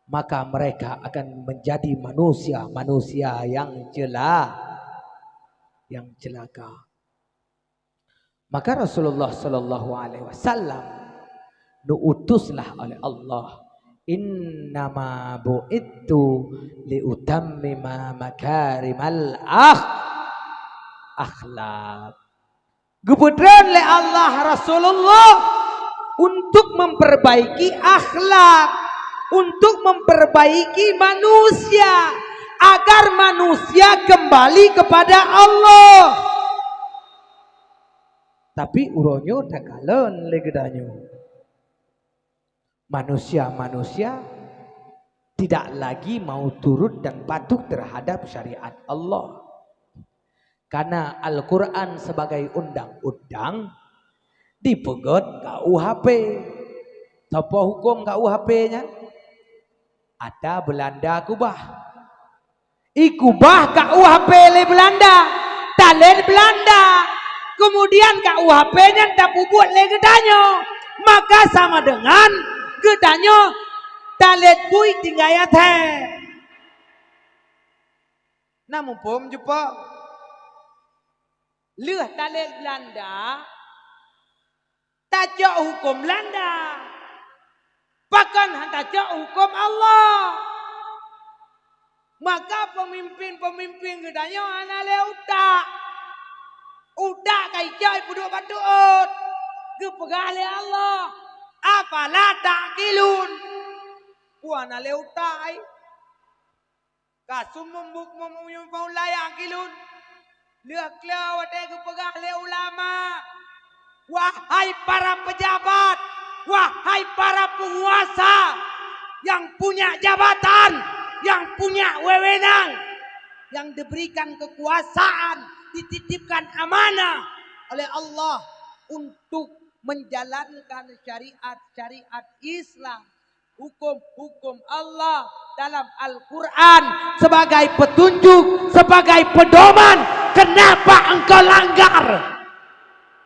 Maka mereka akan menjadi manusia-manusia yang cela-, yang celaka. Maka Rasulullah sallallahu alaihi wasallam diutuslah oleh Allah, "Innama bu'itsu liutammima makarimal akh-, akhlak." Geupeutreun lé Allah Rasulullah untuk memperbaiki akhlak, untuk memperbaiki manusia, agar manusia kembali kepada Allah. Tapi uroe nyoe takalon lé geutanyoe. Manusia-manusia tidak lagi mau turut dan patuh terhadap syariat Allah. Karena Al-Quran sebagai undang-undang dipeugét K U H P. Soe po huköm K U H P nyan? Ata Beulanda keubah. Ikubah K U H P lé Beulanda, talét Beulanda. Kemudian K U H P nyan tapeubuet lé geutanyoe, maka sama dengan geutanyoe talét bui tinggai até. Na muphom jeuet po? Lheueh talét Beulanda, tacok huköm Beulanda. Pakon han tacok huköm Allah? Maka peumimpén-peumimpén geutanyoe hana lé utak. Utak ka icok ipeuduek bak tuôt. Geupeugah lé Allah, "Afala ta'qilun?" Peue hana lé utak ai? Ka sumum bukmum uyuem faulaya akilun. Lheueh klo watée geupeugah lé ulama, "Wahai para pejabat, wahai para penguasa yang punya jabatan, yang punya wewenang, yang diberikan kekuasaan, dititipkan amanah oleh Allah untuk menjalankan syariat-syariat Islam, hukum-hukum Allah dalam Al-Quran sebagai petunjuk, sebagai pedoman. Kenapa engkau langgar?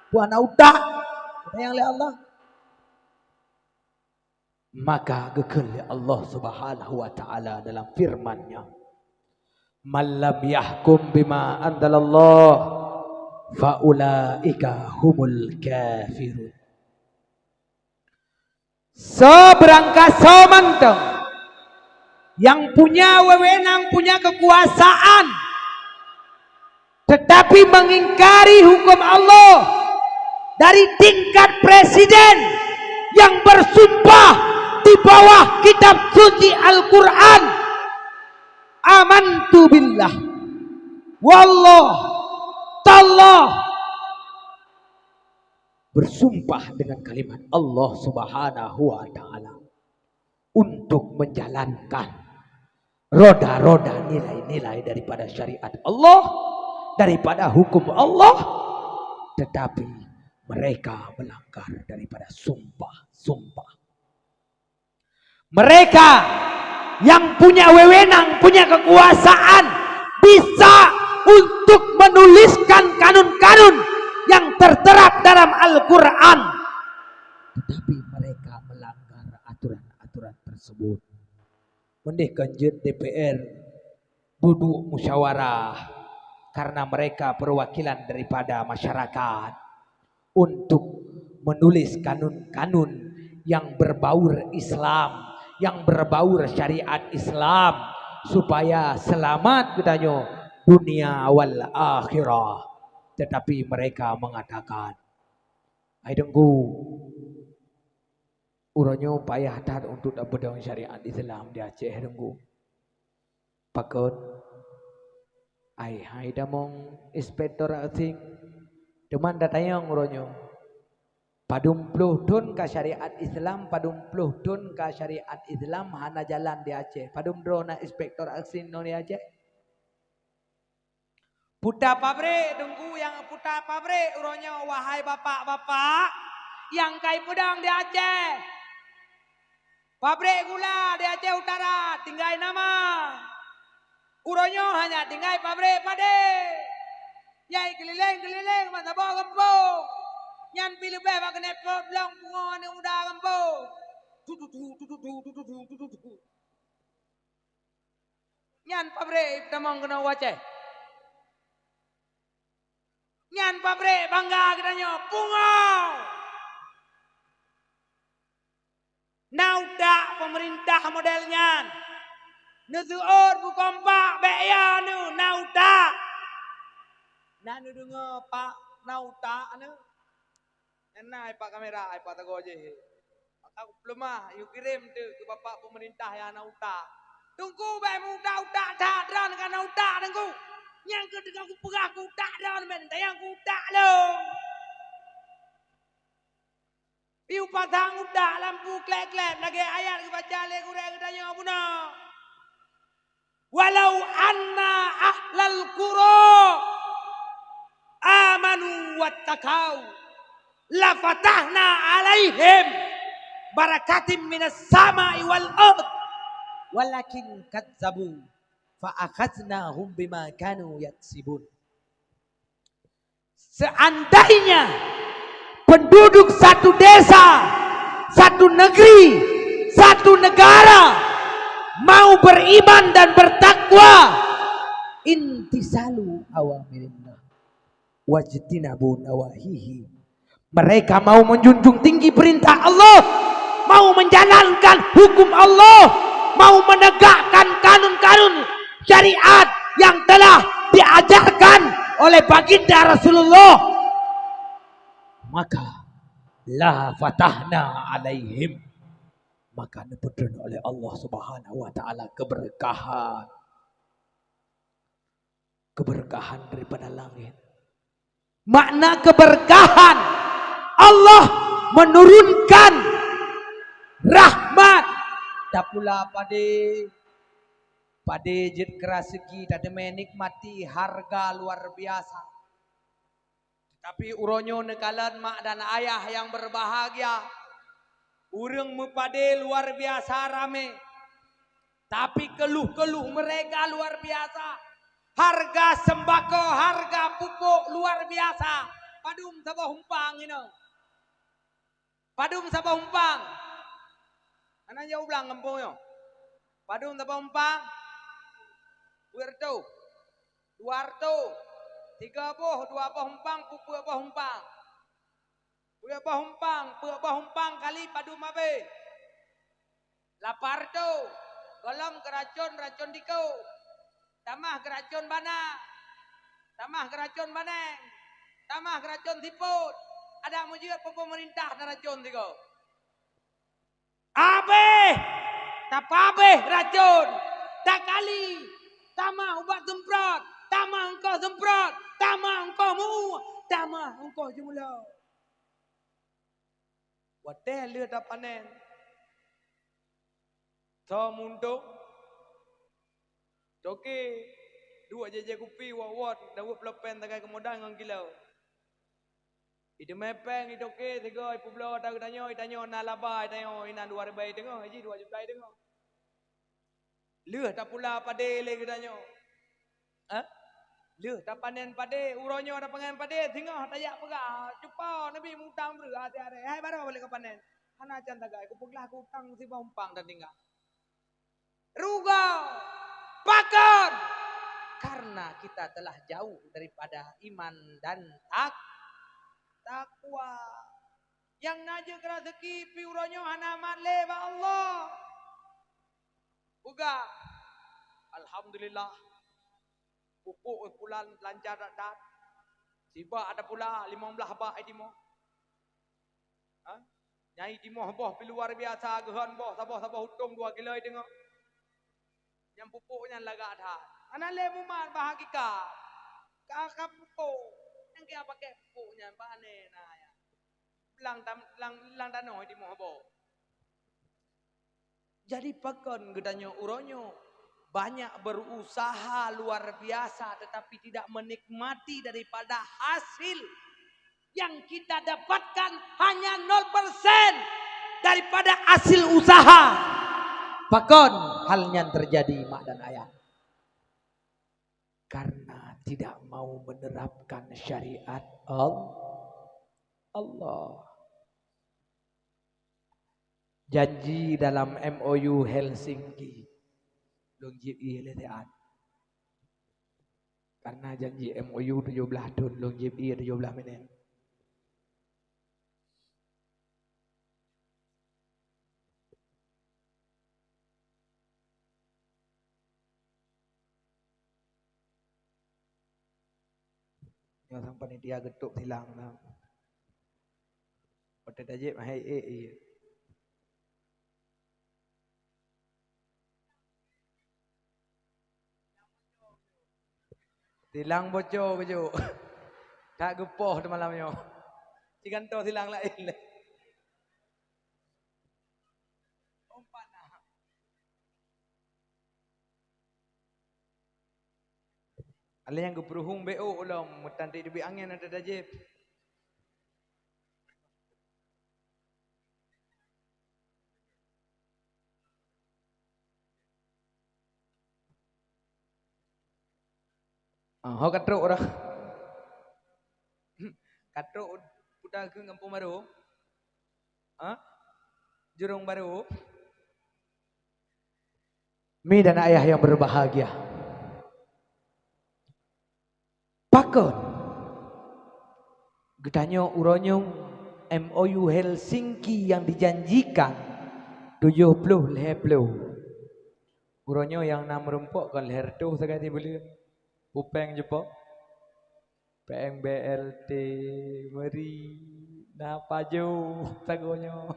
Buana utak, kata nyang lé Allah. Maka geukheun lé Allah Subhanahu wa Ta'ala dalam firman-Nya, "Man lam yahkum bima anzalallah, fa ulaika humul kafirun." Soe beurangkasoe mantong nyang punya wewenang, punya kekuasaan, tetapi mengingkari hukum Allah dari tingkat presiden yang bersumpah di bawah kitab suci Al-Quran, "Amantu billah, wallah, tallah," bersumpah dengan kalimat Allah Subhanahu wa Ta'ala untuk menjalankan roda-roda nilai-nilai daripada syariat Allah, daripada hukum Allah, tetapi mereka melanggar daripada sumpah-sumpah. Mereka yang punya wewenang, punya kekuasaan, bisa untuk menuliskan kanun-kanun yang tertera dalam Al-Quran. Tetapi mereka melanggar aturan-aturan tersebut. Mendeh kan jeuet D P R duduk musyawarah, karena mereka perwakilan daripada masyarakat, untuk menulis kanun-kanun yang berbaur Islam, yang berbaur syariat Islam, supaya selamat geutanyoe dunia wal akhirah. Tetapi mereka mengatakan, "Hai Teungku, uroe nyoe payah that untuk tapeudong syariat Islam di Aceh, Teungku." Pakon? Ai hai tamong inspektor asing, teuma tatanyong uroe nyoe, padum ploh thon ka syariat Islam, padum ploh thon ka syariat Islam hana jalan di Aceh. Padum droe na inspektor asing nyoe di Aceh? Puta pabrik, Teungku, nyang puta pabrik uroe nyoe, wahai bapak-bapak nyang ka ipeudong di Aceh. Pabrik gula di Aceh Utara tinggai nama. Uroe nyoe hanya tinggai pabrik padé. Nyang keulileng-keulileng ban saboh gampông. Nyan pih leubeh bak keuneuk peuet blong pungo aneuëk muda gampông. Tututu, tututu, tututu, tututu. Nyan pabrik tamong keunoe u Aceh. Nyan pabrik bangga geutanyoe, pungo. Na utak peumeurintah model nyan. Neuseuôt bukon pak bék ya neuh, na utak. Na neudeungoe pak, na utak neuh. Nyan na ipak kamera, ipak tagoe jih. Maka kupeuleumah, yue kirém teuk keu bapak peumeurintah nyang na utak. Teungku bék meuutak-utak that, droeneuh ka na utak, Teungku. Nyang keu teungoh kupeugah keu utak droeneuh, meuntang nyang keu utak lôn. Yue pasang utak lampu kleb-kleb lagée ayat geubaca lé gurée geutanyoe bunoe. "Walau anna ahlal qura amanu wattaqau, lafatahna 'alaihim barakatim minas sama'i wal ard, walakin kadzabu, fa akhadznahum bima kanu yaksibun." Seandainya penduduk satu desa, satu negeri, satu negara mau beriman dan bertakwa, intisalu awamirillah, wajtinabu nawahihi. Mereka mau menjunjung tinggi perintah Allah, mau menjalankan hukum Allah, mau menegakkan kanun-kanun syariat yang telah diajarkan oleh Baginda Rasulullah, maka la fatahna 'alaihim, maka neupeutreun oleh Allah Subhanahu wa Ta'ala keberkahan. Keberkahan daripada langit. Makna keberkahan, Allah menurunkan rahmat. Tapula padé, padé jeuet keu raseuki, tateumé nikmati harga luar biasa. Tapi uroe nyoe neukalon mak dan ayah yang berbahagia, ureuëng meupadé luar biasa ramé. Tapi keluh-keluh mereka luar biasa. Harga sembako, harga pupuk luar biasa. Padum saboh umpang inoe? Padum saboh umpang? Hana jauh blang gampông nyoe. Padum saboh umpang? Dua ratus. Dua ratus. Tiga boh, dua boh umpang, peuet boh umpang. Peuet boh umpang, peuet boh umpang kali padum abéh? Lapan ratus. Gohlom keu racon, racon diko. Tamah keu racon bana. Tamah keu racon baneng. Tamah keu racon sipot. Adak meujeuet peumeurintah na racon diko. Abéh! Tapabéh racon. Takali. Tamah ubat semprot. Tamah eungkoh semprot. Tamah eungkoh meu. Tamah eungkoh jeumulot. Watée lheueh tapanen, soe muntong, toke duek jijak kupi, wot-wot, daweueb pulpen sagai keumudan ngon kilo. Iteumé péng itoke sigoe ipeubloe ata geutanyoe, itanyoe na laba, itanyoe inan dua ribée teungoh, iji dua juta teungoh. Lheueh tapula padé lé geutanyoe. Hah? Lheueh tapanen padé, uroe nyoe tapanen padé, singoh tajak peugah, "Cupa, neubi mutang breueh, até aré, hai baroe lé kapanen." Hana can sagai, kupeuglah keu utang siboh umpang tatinggai. Rugoe! Pakon? Karena kita telah jauh daripada iman dan tak-, takwa. Nyang na jeuet keu raseuki pih uroe nyoe hana mat lé bak Allah. Peugah, "Alhamdulillah, pupuk bulan lancar that-that. Sibak ada pula limong blaih bak itimoh." Ha? Nyai timoh boh pih luar biasa, geuhon boh saboh-saboh utông dua kilo teungoh. Nyang pupuk nyan lagak that. Hana lé mumat bak hakikat. Ka, ka pupuk. Nyang ka pakai pupuk nyan bak aneuk na ya. Lam tam-, lam, lam tanoh timoh boh. Jadi pakon geutanyoe uroe nyoe banyak berusaha luar biasa tetapi tidak menikmati daripada hasil yang kita dapatkan hanya nol persen daripada hasil usaha. Pakon hal nyan terjadi, mak dan ayah? Karena tidak mau menerapkan syariat Al-, Allah. Janji dalam M O U Helsinki, lôn jieb ié lé siat. Karena janji M O U tujoh blaih thon, lôn jieb ié tujoh blaih minét. Nyoe sang panitia geutôb silang na. Watée tajieb hai ék ié. Silang boco geujok. Ka geupoh teumalam nyoe. Sigantoe silang laén lé. Alèh nyang geupeuruhueng beu ulôn meutanti teubiet angén ata dajéb. Ah, ho ka trok dah. Ka trok puta keu gampông barô. Ha? Jurông barô. Mi dan ayah yang berbahagia. Pakon geutanyoe uroe nyoe M O U Helsinki yang dijanjikan tujoh ploh lhèe ploh. Uroe nyoe nyang na meurumpok kon lhèe reutôh sagai sibuleuen. Peue péng jipo? Péng B L T, meuri, na pajoh sagoe nyoe.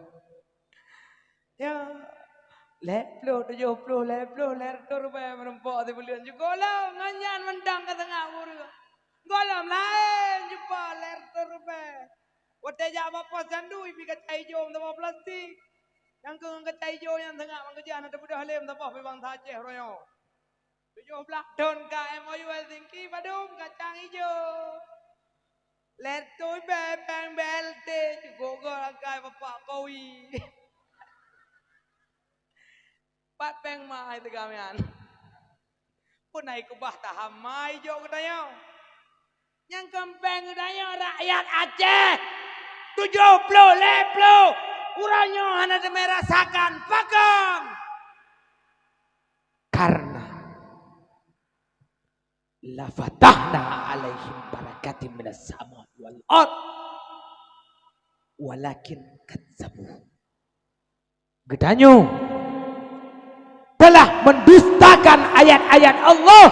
Ya, lhèe ploh, tujoh ploh, lhèe ploh, lhèe reutôh ribèe meurumpok sibuleuen. Sigohlom ngon nyan mantong ka seungab ureueng. Gohlom laén jipo lhèe reutôh ribèe. Watèe jak bak pos Cyandu, ibi kaca ijo meusaboh plastik. Nyang keu ngon kaca ijo nyan seungab ban keujah na teupeudôh lé meusaboh pih bansa Aceh uroe nyoe. Tujoh blaih thon ka M O U Helsinki, padum kacang ijo. Lé tui bèe péng B L T, gogo langkai Bapak Kowi. Pat péng ma hai teuga mian. Pun hai keubah taham mai jok geutanyoe. Nyang keumpéng geutanyoe rakyat Aceh. Tujoh ploh, lhèe ploh. Uroe nyoe hana teumé rasakan. Pakon? Karena la fatahna alaihim barakatim minas sama wal ard. Walakin kadzabu. Geutanyoe telah mendustakan ayat-ayat Allah,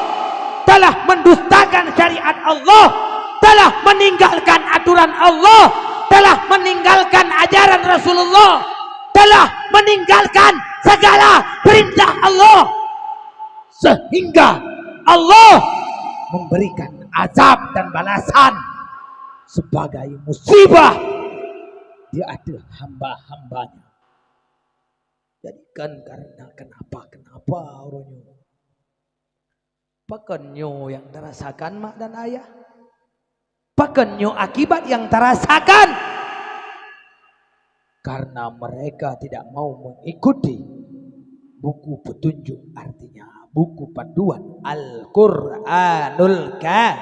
telah mendustakan syariat Allah, telah meninggalkan aturan Allah, telah meninggalkan ajaran Rasulullah, telah meninggalkan segala perintah Allah. Sehingga Allah memberikan azab dan balasan sebagai musibah di atas hamba-hambanya. Jadi kan karena kenapa-kenapa uroe nyoe. Pakon nyoe nyang tarasakan mak dan ayah? Pakon nyoe akibat nyang tarasakan? Karena mereka tidak mau mengikuti buku petunjuk, artinya buku panduan Al-Quranul Karim.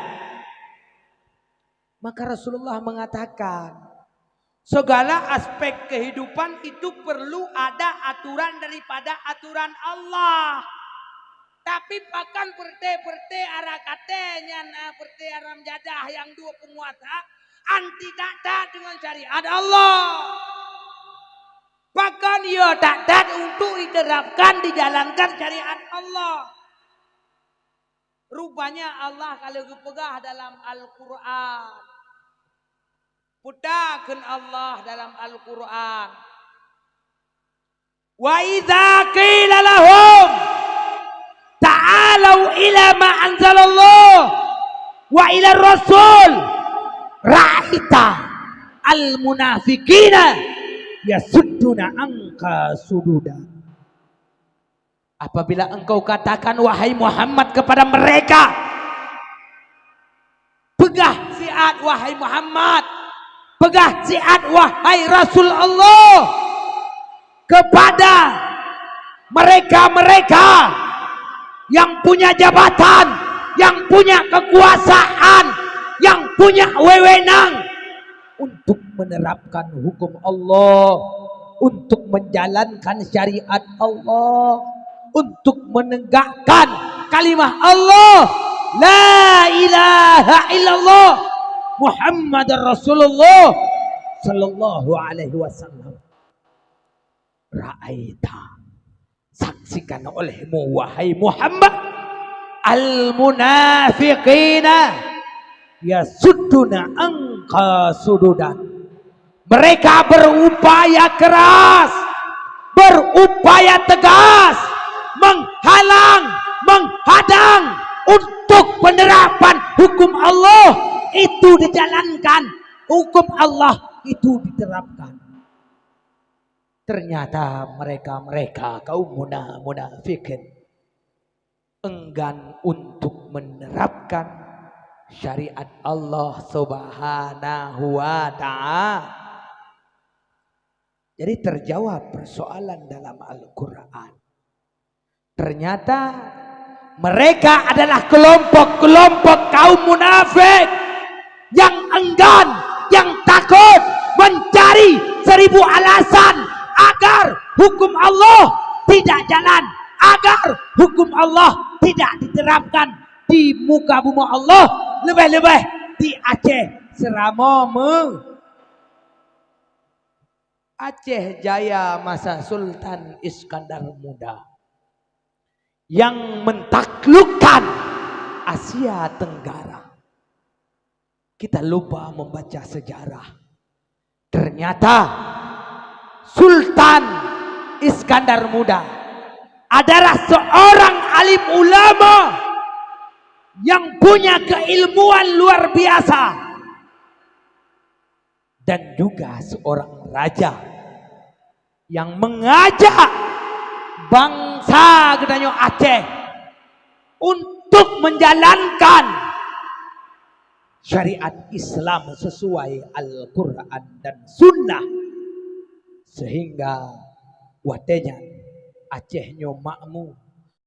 Maka Rasulullah mengatakan, segala aspek kehidupan itu perlu ada aturan daripada aturan Allah. Tapi pakon peureté-peureté ara katé nyan, ah, peureté aram jadah nyang duek peunguasa, anti that-that dengan syariat Allah. Pakon yo that-that untuk diterapkan, dijalankan syariat Allah. Rupanya Allah ka lheueh geupeugah dalam Al-Quran. Peue takheun Allah dalam Al-Quran. "Wa idza qila lahum ta'alau ila ma anzalallah wa ila rasul, ra'aita al munafiqina yasudduna anka sududa." Apabila engkau katakan, wahai Muhammad, kepada mereka, peugah siat, wahai Muhammad, peugah siat, wahai Rasul Allah, kepada mereka-mereka yang punya jabatan, yang punya kekuasaan, yang punya wewenang, untuk menerapkan hukum Allah, untuk menjalankan syariat Allah, untuk menegakkan kalimah Allah, la ilaha illallah Muhammadar Rasulullah sallallahu alaihi wasallam. Ra'aita, saksikan olehmu, wahai Muhammad, al munafiqina yasudduna anka sududan. Mereka berupaya keras, berupaya tegas, menghalang, menghadang untuk penerapan hukum Allah itu dijalankan, hukum Allah itu diterapkan. Ternyata mereka-mereka kaum muna-, munafikin enggan untuk menerapkan syariat Allah Subhanahu wa Ta'ala. Jadi, terjawab persoalan dalam Al-Quran. Ternyata mereka adalah kelompok-kelompok kaum munafik yang enggan, yang takut, mencari seribu alasan agar hukum Allah tidak jalan, agar hukum Allah tidak diterapkan di muka bumi Allah, lebih-lebih di Aceh Seuramoe. Aceh Jaya masa Sultan Iskandar Muda yang mentaklukkan Asia Tenggara. Kita lupa membaca sejarah. Ternyata Sultan Iskandar Muda adalah seorang alim ulama yang punya keilmuan luar biasa. Dan juga seorang raja yang mengajak bangsa geutanyoe Aceh untuk menjalankan syariat Islam sesuai Al-Quran dan Sunnah, sehingga watée nyan Aceh nyoe makmur,